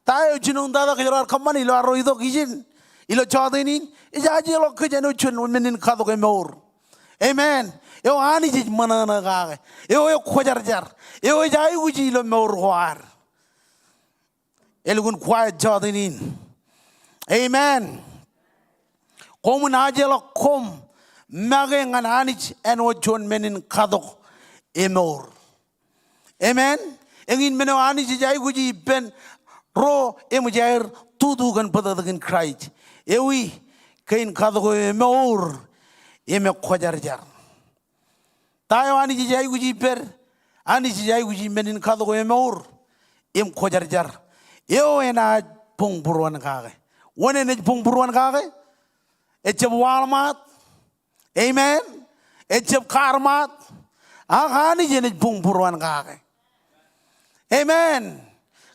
Ta eo jinoin tata kōjro ar kōṃṃane ilo arro itok ijin ilo jota in? Ej ajeḷọk kōj āinwōt juon men in katok emour. Amen. Eo Anij ej ṃōṇōṇō kake, eo ekwōjarjar, eo ej aikuji ilo mour ko ad. Elukkuun quiet jota in. Amen. Koṃwin ajeḷọk koṃ make ñan Anij āinwōt juon men in katok emour. Amen. Eñin men eo Anij ej aikuji ippān ro eṃōj aer tutu kōn bōtōktōkin Kraist. Ewi, kein katok eo emour im ekwōjarjar. Ta eo Anij ej aikuji ippād? Anij ej aikuji men in katok eo emour im kwōjarjar eo enaaj buñbūruon kake. Wōn enaaj buñbūruon kake? Ejab Walmart. Amen. Ejab Karmat. Ak Anij enaaj buñbūruon kake. Amen.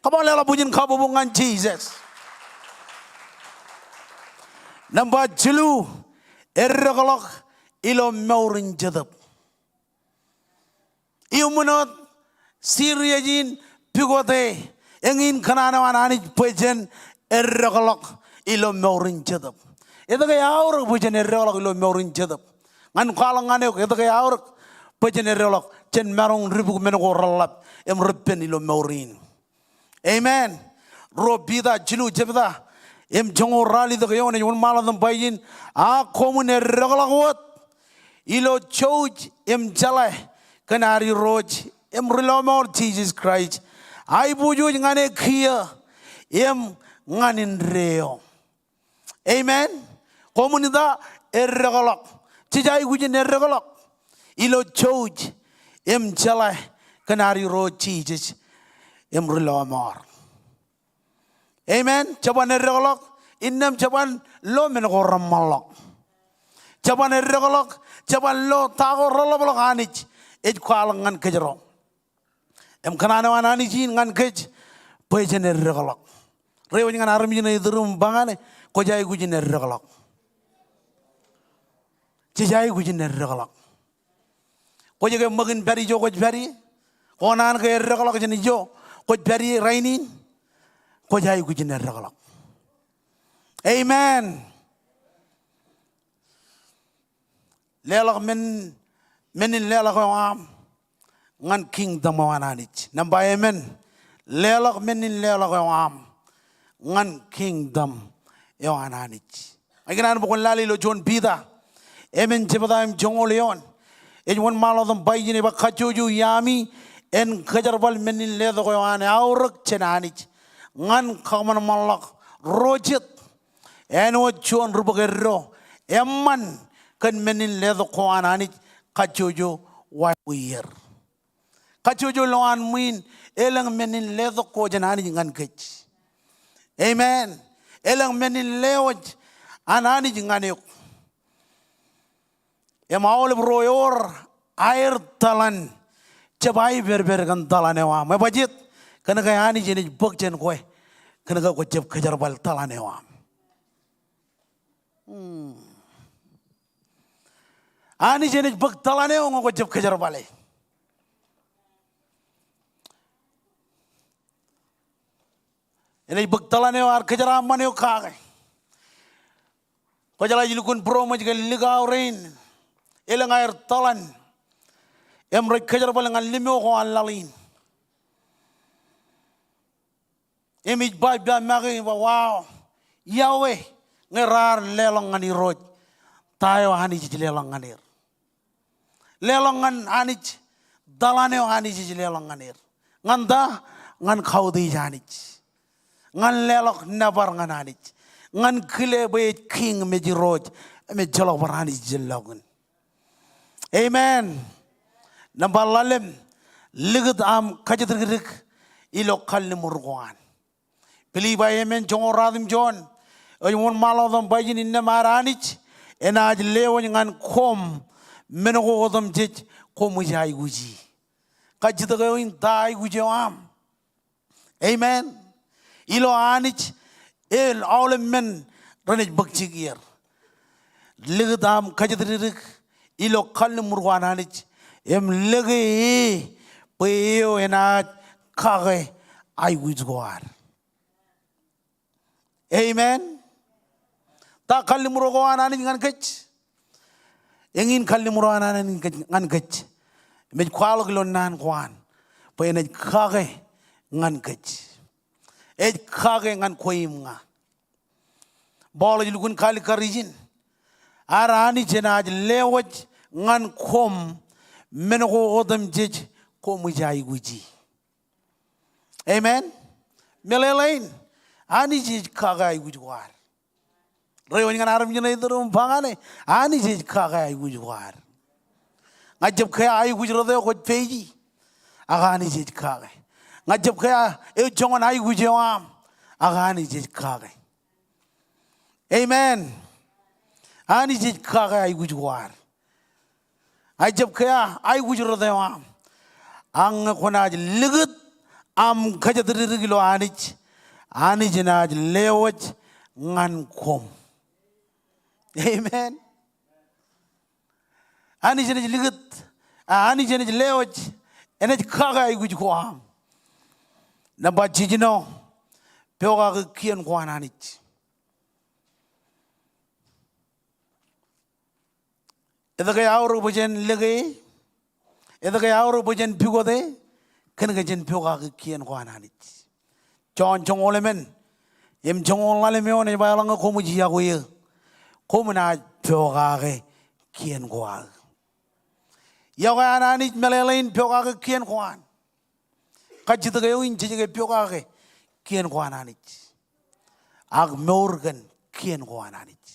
Come on, leḷọk bwijin kabbokbok ñan Jisōs. Nōṃba jilu, eddekḷọk ilo mour in jetōb. Iuṃwin wōt series in pukot e, eñin kōṇaan eo an Anij bwe jen eddekḷọk ilo mour in jetōb. Etke eaorōk bwe jen eddekḷọk ilo mour in jetōb? Ñan kwaḷọk ñan eok etke eaorōk bwe jen eddekḷọk, jen maroñ ri buk men ko reḷap im repen ilo mour in. Amen. Ruo Piter jilu jebta im joñoul ralitōk eoon ej wōnṃaanḷọk ioon bajjek in, ak koṃwin eddekḷọk wōt ilo jouj im jeḷā kōn ad Irooj im Ri-lọmọọr Jisōs Kraist. Aiboojoj ñan e kiiō im ñan indeeo. Amen. Koṃwin ita? Eddekḷọk. Jej aikuj in eddekḷọk ilo jouj im jeḷā kōn ad Irooj Jisōs im Ri-lọmọọr. Amen. Jeban eddekḷọk innām jeban lo men ko reṃṃanḷọk. Jeban eddekḷọk, jeban lo ta ko reḷapḷọk. Anij ej kwaḷọk ñan kōjro. Im kōṇaan eo an Anij in ñan kōj bwe jen eddekḷọk. Reiwōj ñan armej ṇe iturūṃ im ba ñan e, kwōj aikuj in eddekḷọk. Jej aikuj in eddekḷọk. Kwōj ke ṃōk in pād ijo kwōj pād ie? Kwō naan ke eddekḷọk jān ijo kwōj pād ie rainin? Kwōj aikuj in eddekḷọk. Amen. Leḷọk men, men in leḷọk eo aṃ ñan kingdom eo an Anij. Nōṃba emān, leḷọk men in leḷọk eo aṃ ñan kingdom eo an Anij. Ikōṇaan bwe kwōn lale ilo juon Piter emān jebta im joñoul eoon. Ej wōnṃaanḷọk ioon bajjek in, ej ba, kajjojo iaami en kōjerbal men in letok eo an aorōk jān Anij ñan kōṃanṃanḷọk ro jet āinwōt juon ri bōk eddo eṃṃan kōn men in letok ko an Anij. Kajjojo wāween er. Kajjojo lowaan ṃwiin elōñ men in letok ko jān Anij ñan kōj. Amen. Elōñ men in lewōj an Anij ñan eok. Im aolep ro ewōr aer tōḷan jab aipedped kōn tōḷan eo aṃ. Ebajjeet? Kōnke Anij enaaj bōk jān kwe. Kōnke kwōjab kōjerbal tōḷan eo aṃ. Hmm. Anij enaaj bōk tōḷan eo ñe kwōjab kōjerbale. Enaaj bōk tōḷan eo ear kōjeraaṃṃan eok kake. Kwōjeḷā ij lukkuun būroṃōj kōn likao rein. Elōñ aer tōḷan im rej kōjerbal ñan limo ko an laḷ in. Im ij ba, ij ba make, ij ba, wow, iọkwe ñe raar leḷọk ñan Irooj ta eo Anij ej leḷọk ñan er. Leḷọk ñan Anij tōḷan eo Anij ej leḷọk ñan er. Ñan ta? Ñan kautiej Anij. Ñan leḷọk nōbar ñan Anij. Ñan kile bwe ej Kiiñ im ej Irooj im ejjeḷọk bar Anij ijellọkin. Amen. Nōṃba ḷalem, likūt aṃ kajjitōktok ilo kalliṃur ko an. Pilippai emān joñoul ruatimjuon ej wōnṃaanḷọk ioon bajjek in, innām ad Anij enaaj lewōj ñan koṃ men ko otemjej koṃij aikuji. Kajjitōk eo in ta aikuj eo aṃ? Amen. Ilo Anij, el aolep men renaaj bōk jikier. Likūt aṃ kajjitōktok ilo kalliṃur ko an Anij im lōke e bwe eo enaaj kake aikuj ko ad. Amen. Ta kalliṃur ko an Anij ñan kōj? Eñin kalliṃur ko an Anij ñan kōj. Im ej kwaḷọk ilo naan ko an bwe enaaj kake ñan kōj. Ej kake ñan kwe im ña. Paul ej lukkuun kaalikkar ijin, Ear Anij enaaj lewōj ñan koṃ men ko otemjej koṃij aikuji. Amen. Meḷeḷein, Anij ej kake aikuj ko ad. Ro eo ej ñan armej ṇe iturūṃ ba ñane, Anij ej kake aikuj ko ad. Ña ij jab ke aikuj rot eo kwōj peji, ak Anij ej kake. Ña ij jab ke eo joñan aikuj eo aṃ, ak Anij ej kake. Amen. Anij ej kake aikuj ko ad. Ña ij jab ke aikuj rot eo aṃ. Ak ñe kwōnaaj likūt aṃ kōjatdikdik ilo Anij, Anij enaaj lewōj ñan koṃ. Amen. Anij enaaj likūt, a, Anij enaaj lewōj, enaaj kake aikuj ko aṃ. Nōṃba jiljino, pokake kien ko an Anij. Etke aorōk bwe jen lōke e? Etke aorōk bwe jen pukot e? Kōnke jen pokake kien ko an Anij. Jon joñoul emān im joñoul ḷalem eoon ej ba eḷaññe koṃij yokwe eō, koṃ naaj pokake kien ko aō. Yokwe an Anij meḷeḷein pokake kien ko an. Kajjitōk eo in jej ke pokake kien ko an Anij. Ak mour kōn kien ko an Anij.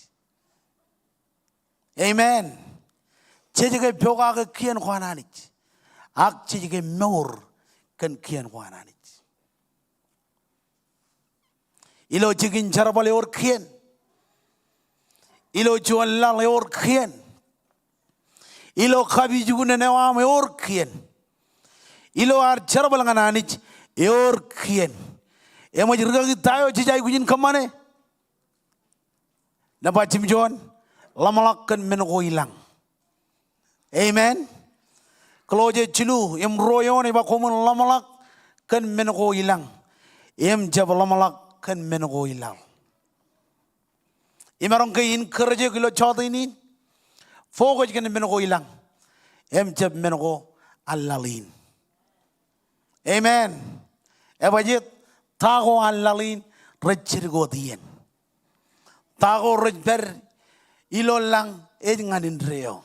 Amen. Jej ke pokake kien ko an Anij. Ak jej ke mour kōn kien ko an Anij. Ilo jikin jerbal ewōr kien. Ilo juon laḷ ewōr kien. Ilo kapijuknen eo aṃ ewōr kien. Ilo ad jerbal ñan Anij ewōr kien. Eṃōj rikaki ta eo jej aikuj in kōṃṃane? Nōṃba jimjuon, ḷōmṇak kōn men ko i lañ. Amen. Kolosse jilu im ruo eoon ej ba koṃwin ḷōmṇak kōn men ko i lañ im jab ḷōmṇak kōn men ko i laḷ. Imaroñ ke encourage eok ilo jota in in, focus kōn men ko i lañ im jab men ko an laḷ in. Amen. Ebajjeet, ta ko an laḷ in rej jidik wōt iien. Ta ko rej pād ilo lañ ej ñan indeeo.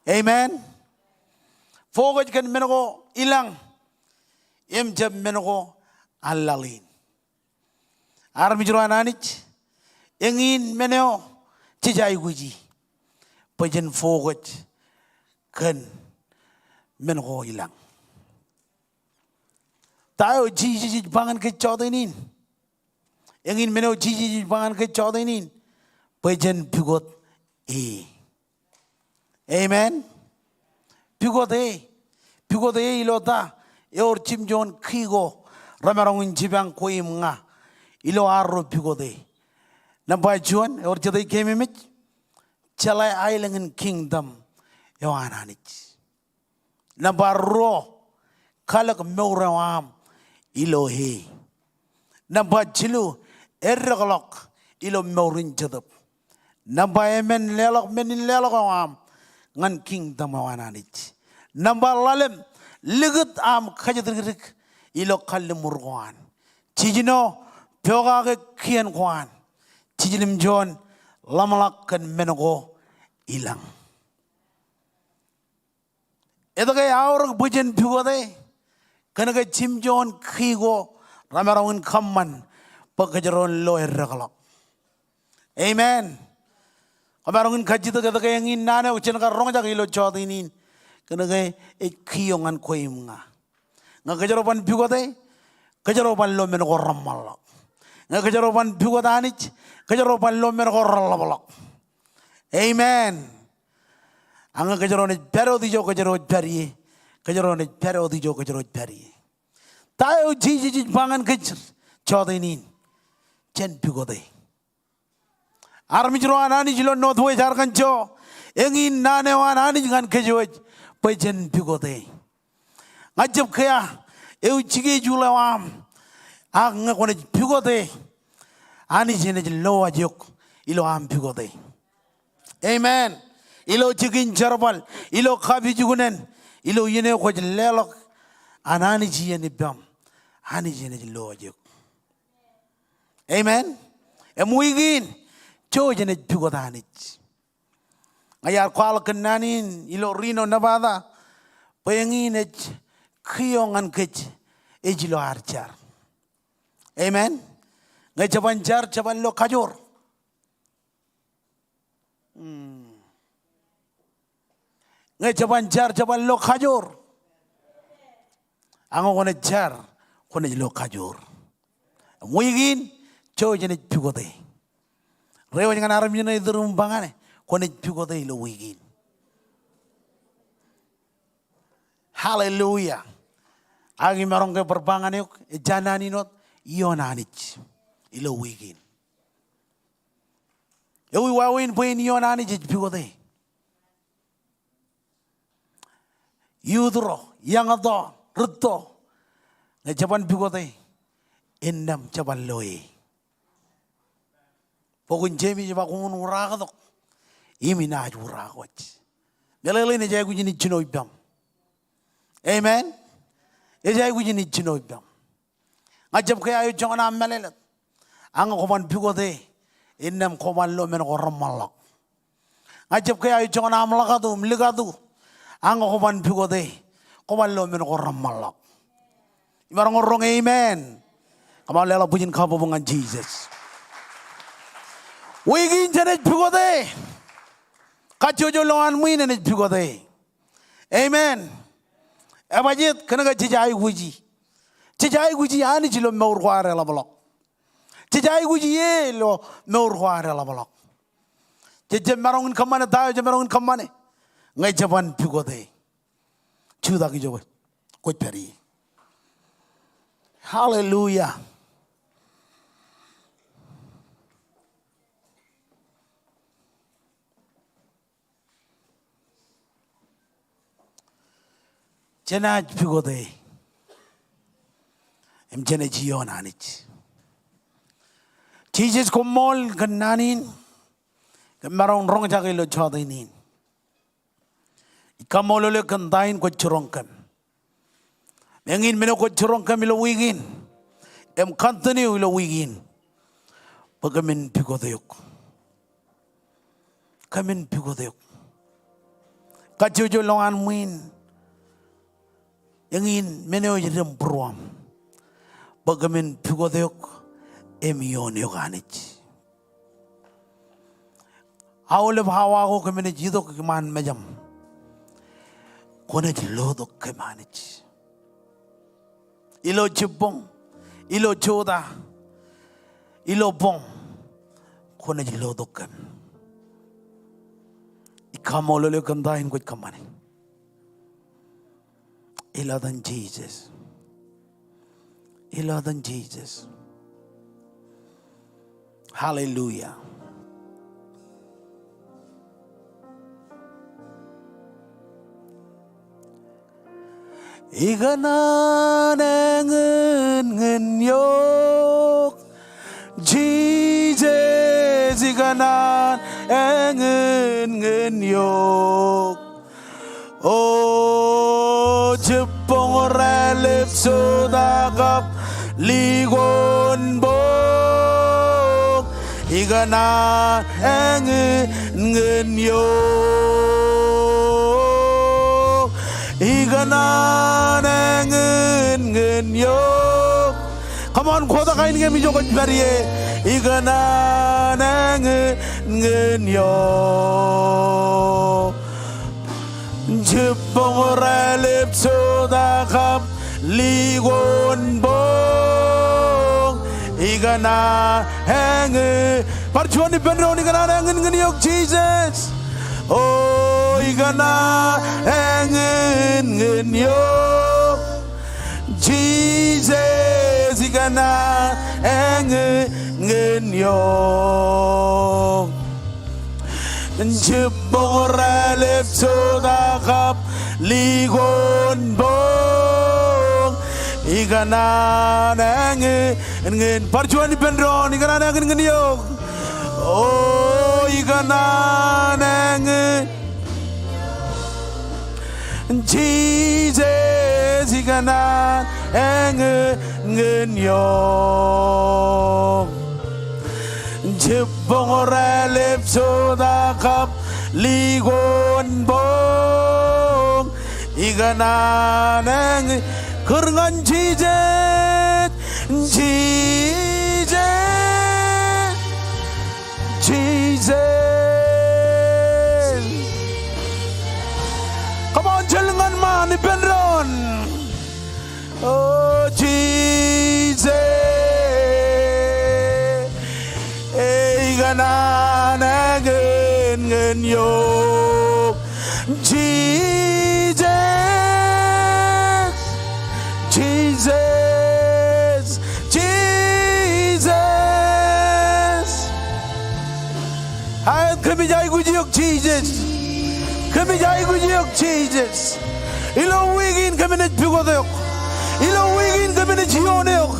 Amen. Focus kōn men ko i lañ im jab men ko an laḷ in. Armej ro an Anij, eñin men eo jej aikuji bwe jen focus kōn men ko i lañ. Ta eo Jisōs ej ba ñan kōj jota in in? Eñin men eo Jisōs ej ba ñan kōj jota in in bwe jen pukot e. Amen. Pukot e. Pukot e ilo ta? Ewōr jimjuon key ko remaroñ in jipañ kwe im ña ilo arro pukot e. Nōṃba juon, ewōr jete keememej? Jeḷā aelōñ in kingdom eo an Anij. Nōṃba ruo, kalōk mour eo aṃ ilo e. Nōṃba jilu, eddekḷọk ilo mour in Jetōb. Nōṃba emān, leḷọk men in leḷọk eo aṃ ñan kingdom eo an Anij. Nōṃba ḷalem, likūt aṃ kōjatdikdik ilo kalliṃur ko an. Jiljino, pokake kien ko an. Jiljilimjuon, ḷōmṇak kōn men ko i lañ. Etke aorōk bwe jen pukot e? Kōnke jimjuon key ko remaroñ in kōṃṃan bwe kōjro en lo eddekḷọk. Amen. Kwōmaroñ in kajjitōk etke eñin naan eo jen kar roñjake ilo jota in in. Kōnke ej key eo ñan kwe im ña. Ñe kōjro ban pukot e, kōjro ban lo men ko reṃṃanḷọk. Ñe kōjro ban pukot Anij, kōjro ban lo men ko reḷapḷọk. Amen. Ak ñe kōjro naaj pād wōt ijo kōjro ej pād ie, kōjro naaj pād wōt ijo kōjro ej pād ie. Ta eo Jisōs ej ba ñan kōj jota in in? Jen pukot e. Armej ro an Anij ilo Northwest Arkansas, eñin naan eo an Anij ñan kōj wōj bwe jen pukot e. Ña ij jab kea eo schedule eo aṃ, ak ñe kwōnaaj pukot e, Anij enaaj lowaj eok ilo aṃ pukot e. Amen. Ilo jikin jerbal, ilo kapijuknen, ilo iien eo kwōj leḷọk an Anij iien ippaṃ, Anij enaaj lowaj eok. Amen. Im wiik in, jouj enaaj pukot Anij. Ña iar kwaḷọk kōn naan in ilo Reno, Nevada, bwe eñin ej kiiō ñan kōj ej ilo ad jar. Amen. Ñe jeban jar, jeban lo kajoor. Hmm. Ñe jeban jar, jeban lo kajoor. Ak ñe kwōnaaj jar, kwōnaaj lo kajoor. Im wiik in, jouj jenaaj pukote. Reiwōj ñan armej eo ej iturūṃ ba ñane, kwōnaaj pukote ilo wiik in. Hallelujah. Ak imaroñ ke bar ba ñane eok, ejja naan in wōt, iioon Anij ilo wiik in. Ewi wāween bwe en iioon Anij ej pukote? Youth ro, eñtaan, rūtto, ñe jeban pukote, innām jeban lo e. Bok in Jemes ej ba koṃwin uraaktok im inaaj uraak wōj. Meḷeḷein ej aikuj in ijjino ippaṃ. Amen. Ej aikuj in ijjino ippaṃ. Ña ij jab ke aō joñan aṃ mālōtlōt. Ak ñe kwōban pukote, innām kwōban lo men ko reṃṃanḷọk. Ña ij jab ke aō joñan aṃ ḷōkatu im likatu. Ak ñe kwōban pukote, kwōban lo men ko reṃṃanḷọk. Imaroñ roñ amen. Come on, leḷọk bwijin kabbokbok ñan Jisōs. Wiik in jenaaj pukote. Kajjojo lowaan ṃwiin enaaj pukote. Amen. Ebajeet? Kōnke jej aikuji. Jej aikuji Anij ilo mour ko ad eḷapḷọk. Jej aikuji e ilo mour ko ad eḷapḷọk. Jej jab maroñ in kōṃṃane ta eo jej maroñ in kōṃṃane. Ñe jeban pukote, jutak ijo kwōj pād ie. Hallelujah. Jenaaj pukote im jenaaj iioon Anij. Jisōs, koṃṃool kōn naan in. Kōm maroñ roñjake ilo jota in in. Ij kaṃṃoolol eok kōn ta in kwōj jiroñ kōm. Im eñin men eo kwōj jiroñ kōm ilo wiik in im continue ilo wiik in, bwe kōmin pukote eok. Kōmin pukote eok. Kajjojo lowaan ṃwiin, eñin men eo ej dim būruōṃ, bwe kōmin pukote eok im iioon eok Anij. Aolep awa ko kōm naaj itok iṃaan mejaṃ, kwōnaaj lotok kōm Anij. Ilo jibboñ, ilo jota, ilo boñ, kwōnaaj lotok kōm. Ij kaṃṃoolol eok kōn ta in kwōj kōṃṃane. Ilo etan Jisōs. Ilo etan Jisōs. Hallelujah. Ikōṇaan eñinñin eok. Jisōs, ikōṇaan eñinñin eok. O jibboñ raelep jota kab likoon boñ, ikōṇaan eñinñin eok. Ikōṇaan eñinñin eok. Come on, kotak ainikien ijo kwōj pād ie. Ikōṇaan eñinñin eok. Jibboñ raelep jota kab likoon boñ, ikōṇaan eñin. Bar juon ippān doon, ikōṇaan eñinñin eok Jisōs. O ikōṇaan eñinñin eok. Jisōs, ikōṇaan eñinñin eok. Jibboñ raelep jota kab likoon boñ, ikōṇaan eñinñin. Bar juon ippān doon, ikōṇaan eñinñin eok. O ikōṇaan eñin. Jisōs, ikōṇaan eñinñin eok. Jibboñ raelep jota kab Likoon boñ ikōṇaan eñ, kūr ñan Jisōs, Jisōs, Jisōs. Come on, jeḷā ñan ṃaan ippān doon. O Jisōs, ikōṇaan eñ ñan eok. Jisōs, Jisōs, Jisōs. Aet, kōmij aikuj eok Jisōs. Kōmij aikuj eok Jisōs. Ilo wiik in kōmij pukot eok. Ilo wiik in kōmij ioon eok.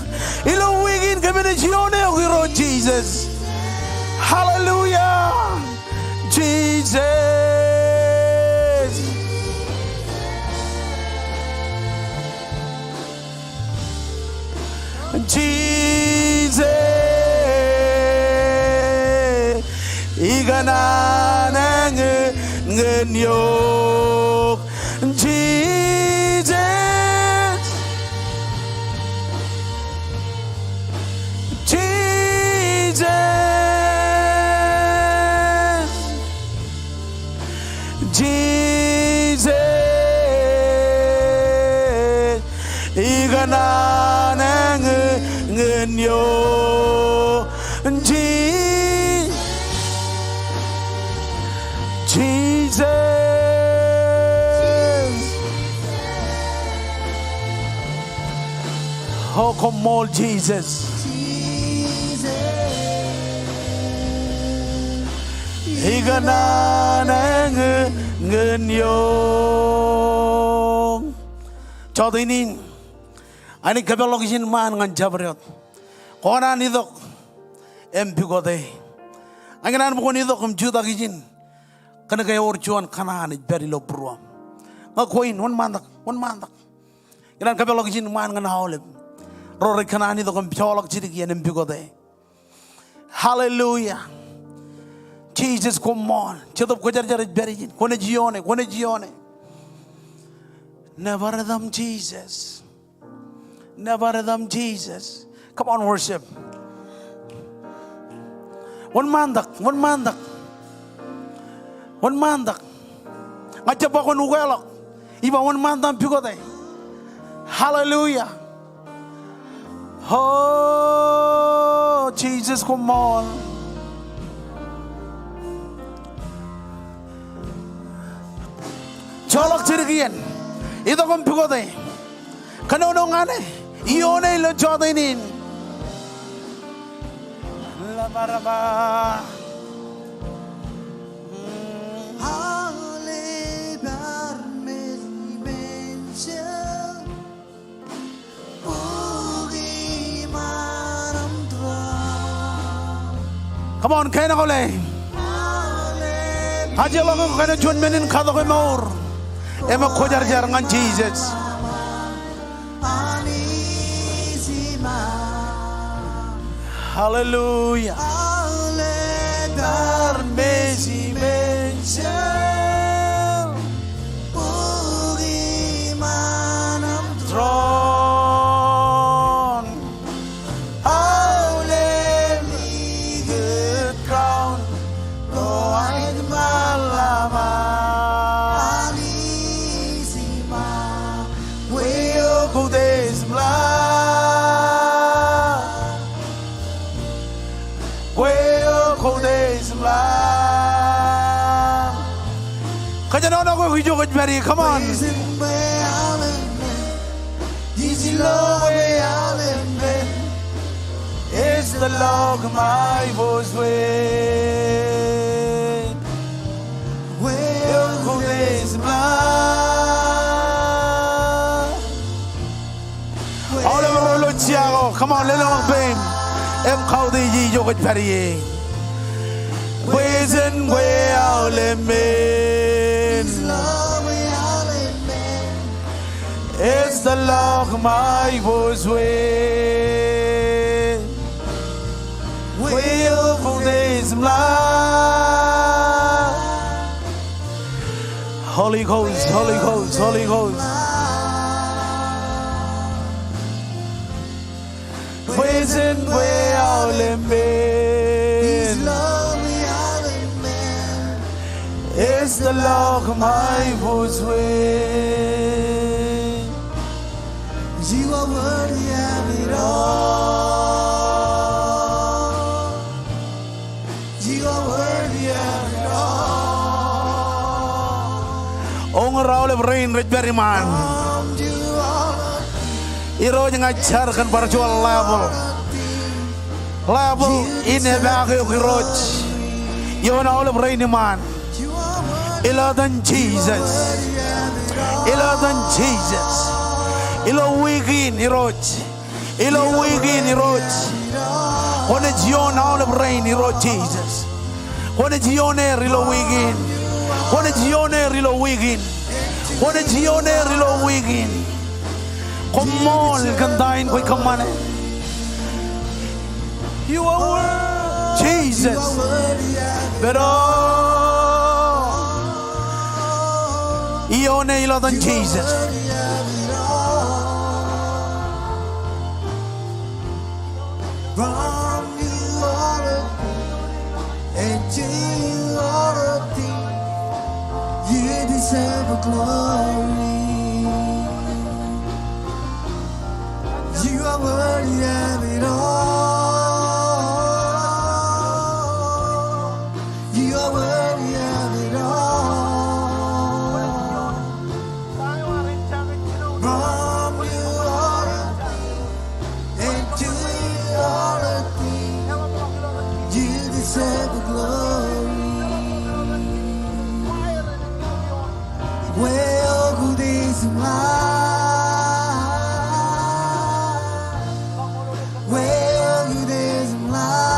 Ilo wiik in kōmij ioon eok Irooj Jisōs. Hallelujah. Jisōs. Jisōs, ikōṇaan eñ ñan eok. Jisōs, Jisōs. Jisōs, ikōṇaan eñ ñan eok. Ji-, Jisōs. O, koṃṃool Jisōs. Ikōṇaan eñ ñan eok. Jọteen in, inaaj kōpeḷḷọk ijin ṃaan ñan jabdewōt. Kwō kōṇaan itok im pukote. Ña ikōṇaan bwe kwōn itok im jutak ijin. Kōnke ewōr juon kōṇaan ej pād ilo būruōṃ. Ñe kwe in, wōnṃaantak, wōnṃaantak. Ikōṇaan kōpeḷḷọk ijin ṃaan ñan aolep ro rej kōṇaan itok im joḷọk jidik iien im pukote. Hallelujah. Jisōs koṃṃool. Jetōb Kwōjarjar ej pād ijin. Kwōnaaj ioone, kwōnaaj ioone. Nōbar etaṃ Jisōs. Nōbar etaṃ Jisōs. Come on, worship. Wōnṃaantak, wōnṃaantak. Wōnṃaantak. Ña ij jab ba kwōn ukeḷọk. Ij ba wōnṃaantak im pukote. Hallelujah. O, Jisōs koṃṃool. Joḷọk jidik iien. Itok im pukote. Kōnono ñan e. Ioone ilo jọteen in. Labaraba. Come on, kaenokole. Ajeḷọk eok kōn juon men in katok emour. Eṃōk kwōjarjar ñan Jisōs. Hallelujah. Throne. Aolep likūt crown ko aet ṃaan ḷọk. Anij iṃaan, kwe eo kodes im ḷak. Kwe eo kodes im ḷak. Kōjenolọk eok ijo kwōj pād ie, come on. Ej ḷọk kwe aolep men. Ej ḷọk kwe aolep men. Ej ḷọk kwe aolep men. Kwe eo kodes im ḷak. Aolep ro ilo jea ko, come on, lelōñḷọk peim im kautiej ijo kwōj pād ie. Bwe jen kwe aolep men. Ej ḷọk kwe aolep men. Kwe eo kodes im ḷak. Holy Ghost, Holy Ghost, Holy Ghost. Bwe jen bwe aolep men ej tōl ḷọk ṃae bōjwōj. You are worthy of it all. You are worthy of it all. O ñe aolep rein rej pād iṃaan. Irooj, ña ij jar kōn bar juon level. Level in epaak eok, Irooj. Ioon aolep rein iṃaan. Ilo etan Jisōs. Ilo etan Jisōs. Ilo wiik in, Irooj. Ilo wiik in, Irooj. Kwōnaaj ioon aolep rein, Irooj Jisōs. Kwōnaaj ioon er ilo wiik in. Kwōnaaj ioon er ilo wiik in. Kwōnaaj ioon er ilo wiik in. Koṃṃool kōn ta in kwōj kōṃṃane. You are worthy. Jesus. Pero. Ioon e ilo etan Jisōs. From you all things, and to you all things, you deserve the glory. You are worthy of it all. You are worthy of it all. From you all things, and to you all things, you deserve the glory. Where could this lie? Where could this lie?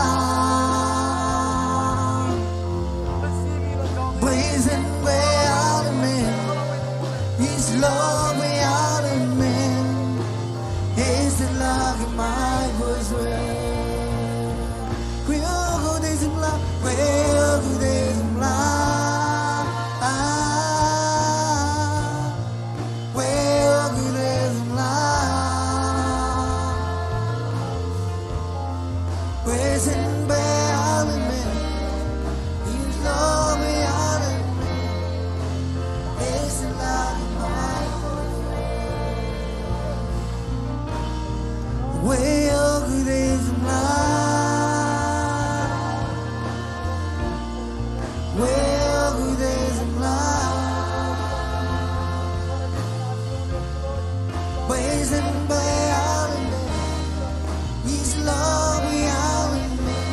Praising where all the men. His love where all the men. His love in my voice where. Where could this lie? Where could this lie? Where could this lie? Praising where all the men. His love where all the men. His love in my voice. Where could this lie? Where could this lie? Praising where all the men. His love where all the men.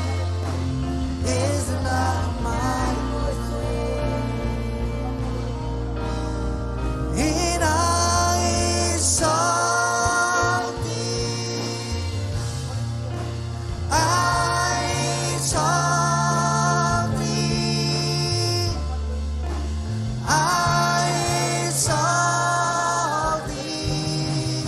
His love in my voice. And I exalt thee. I exalt thee. I exalt thee.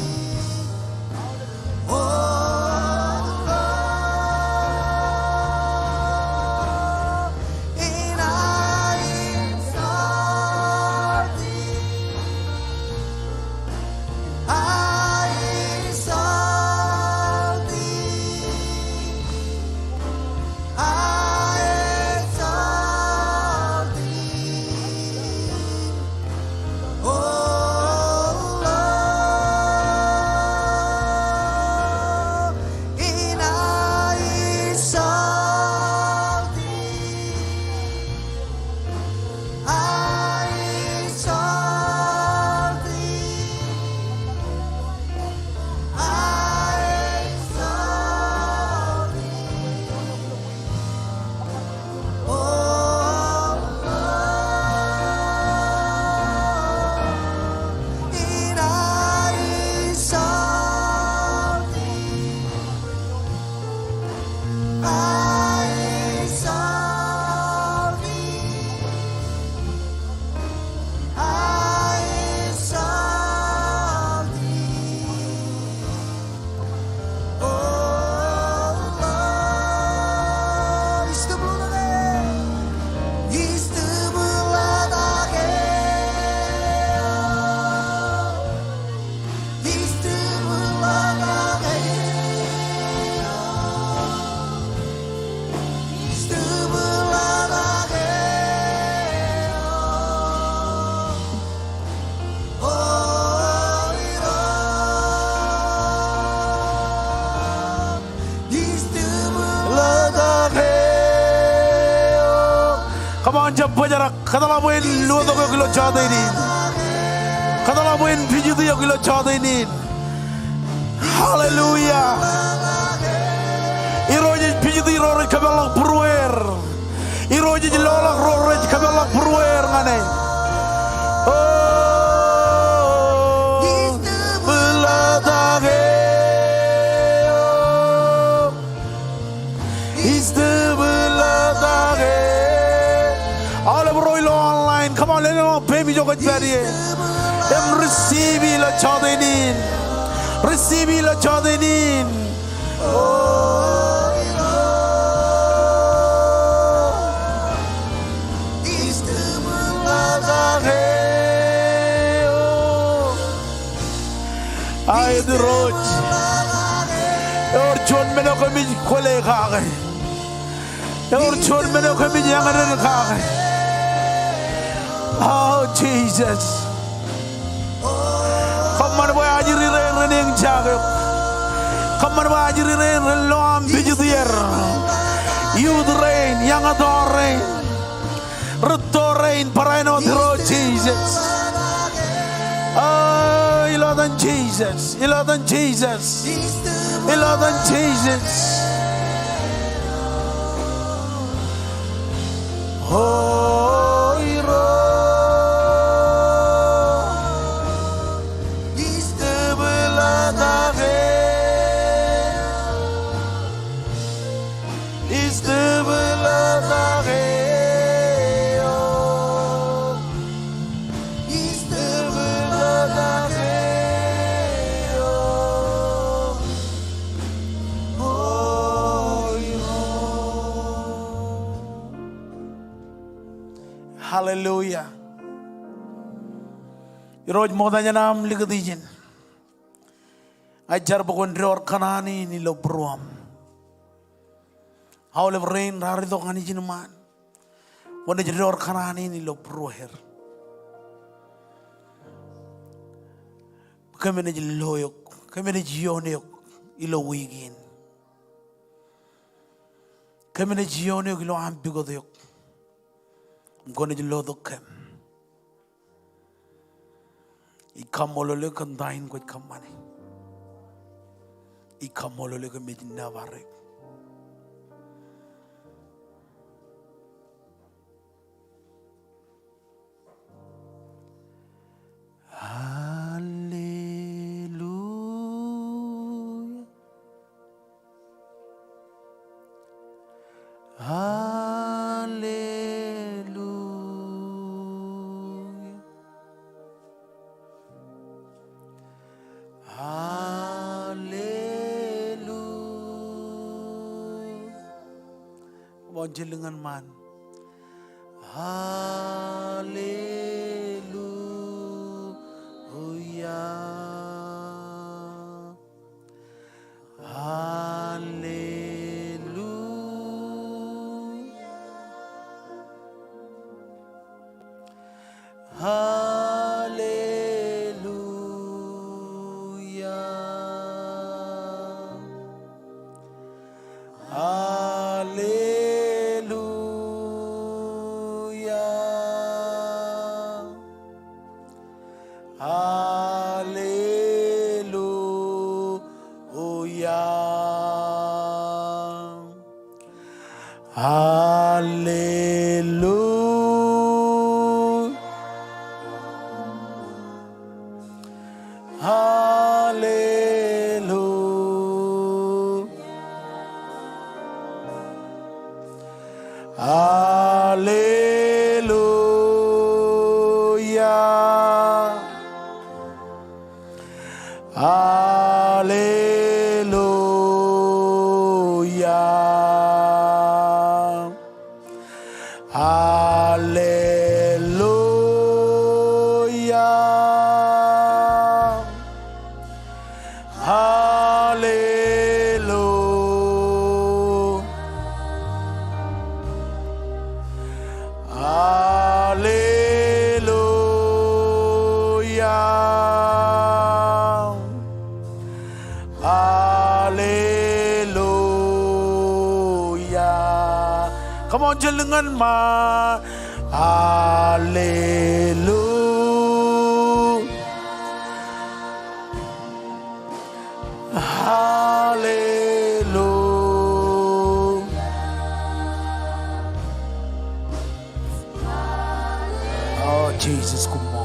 Jab bōjrak, kōtḷọk bwe en lotok eok ilo jọteen in. Kōtḷọk bwe en pijit eok ilo jọteen in. Hallelujah. Irooj ej pijiti ro rej kōpeḷḷọk būrueir. Irooj ej loḷọk ro rej kōpeḷḷọk būrueir ñan e. O, bōltake. Ij tōpōltake. Aolep ro ilo online, come on, lelōñḷọk peiṃ ijo kwōj pād ie. Im receive ilo jọteen in. Receive ilo jọteen in. O, ij tōpōltake. Aet Irooj. Ewōr juon men eo kōmij kwōle kake. Ewōr juon men eo kōmij eñded kake. O Jisōs. Kōṃṃan bwe ajri rein ren eñjake eok. Kōṃṃan bwe ajri rein ren lo aṃ pijit er. Youth rein, eñtō rein. Rūtto rein barāinwōt Irooj Jisōs. O, ilo etan Jisōs, ilo etan Jisōs, ilo etan Jisōs. O Irooj, ij tōpōltake. Ij tōpōltake eok. Ij tōpōltake eok. O Irooj. Hallelujah. Irooj ṃokta jān am likūt ijin. Ij jar bwe kwōn door kōṇaan in ilo būruōṃ. Aolep rein raar itok ñan ijin ṃaan. Kwōnaaj door kōṇaan in ilo būrueir. Kōm naaj lo eok, kōm naaj ioon eok ilo wiik in. Kōm naaj ioon eok ilo aṃ pukot eok. Kwōnaaj lotok kōm. Ij kaṃṃoolol eok kōn ta in kwōj kōṃṃane. Ij kaṃṃoolol eok kōmij nōbar eok. Hallelujah. Hallelujah. Hallelujah. Ṃool jān lōñ ñan ṃaan. Hallelujah. Hallelujah. Hallelujah. Hallelujah. Hallelujah. Hallelujah. Hallelujah. Hallelujah. Hallelujah. Hallelujah. Hallelujah. Hallelujah. Hallelujah. Come on, jān lōñ ñan ṃaan. Hallelujah. Hallelujah. O Jisōs, koṃṃool.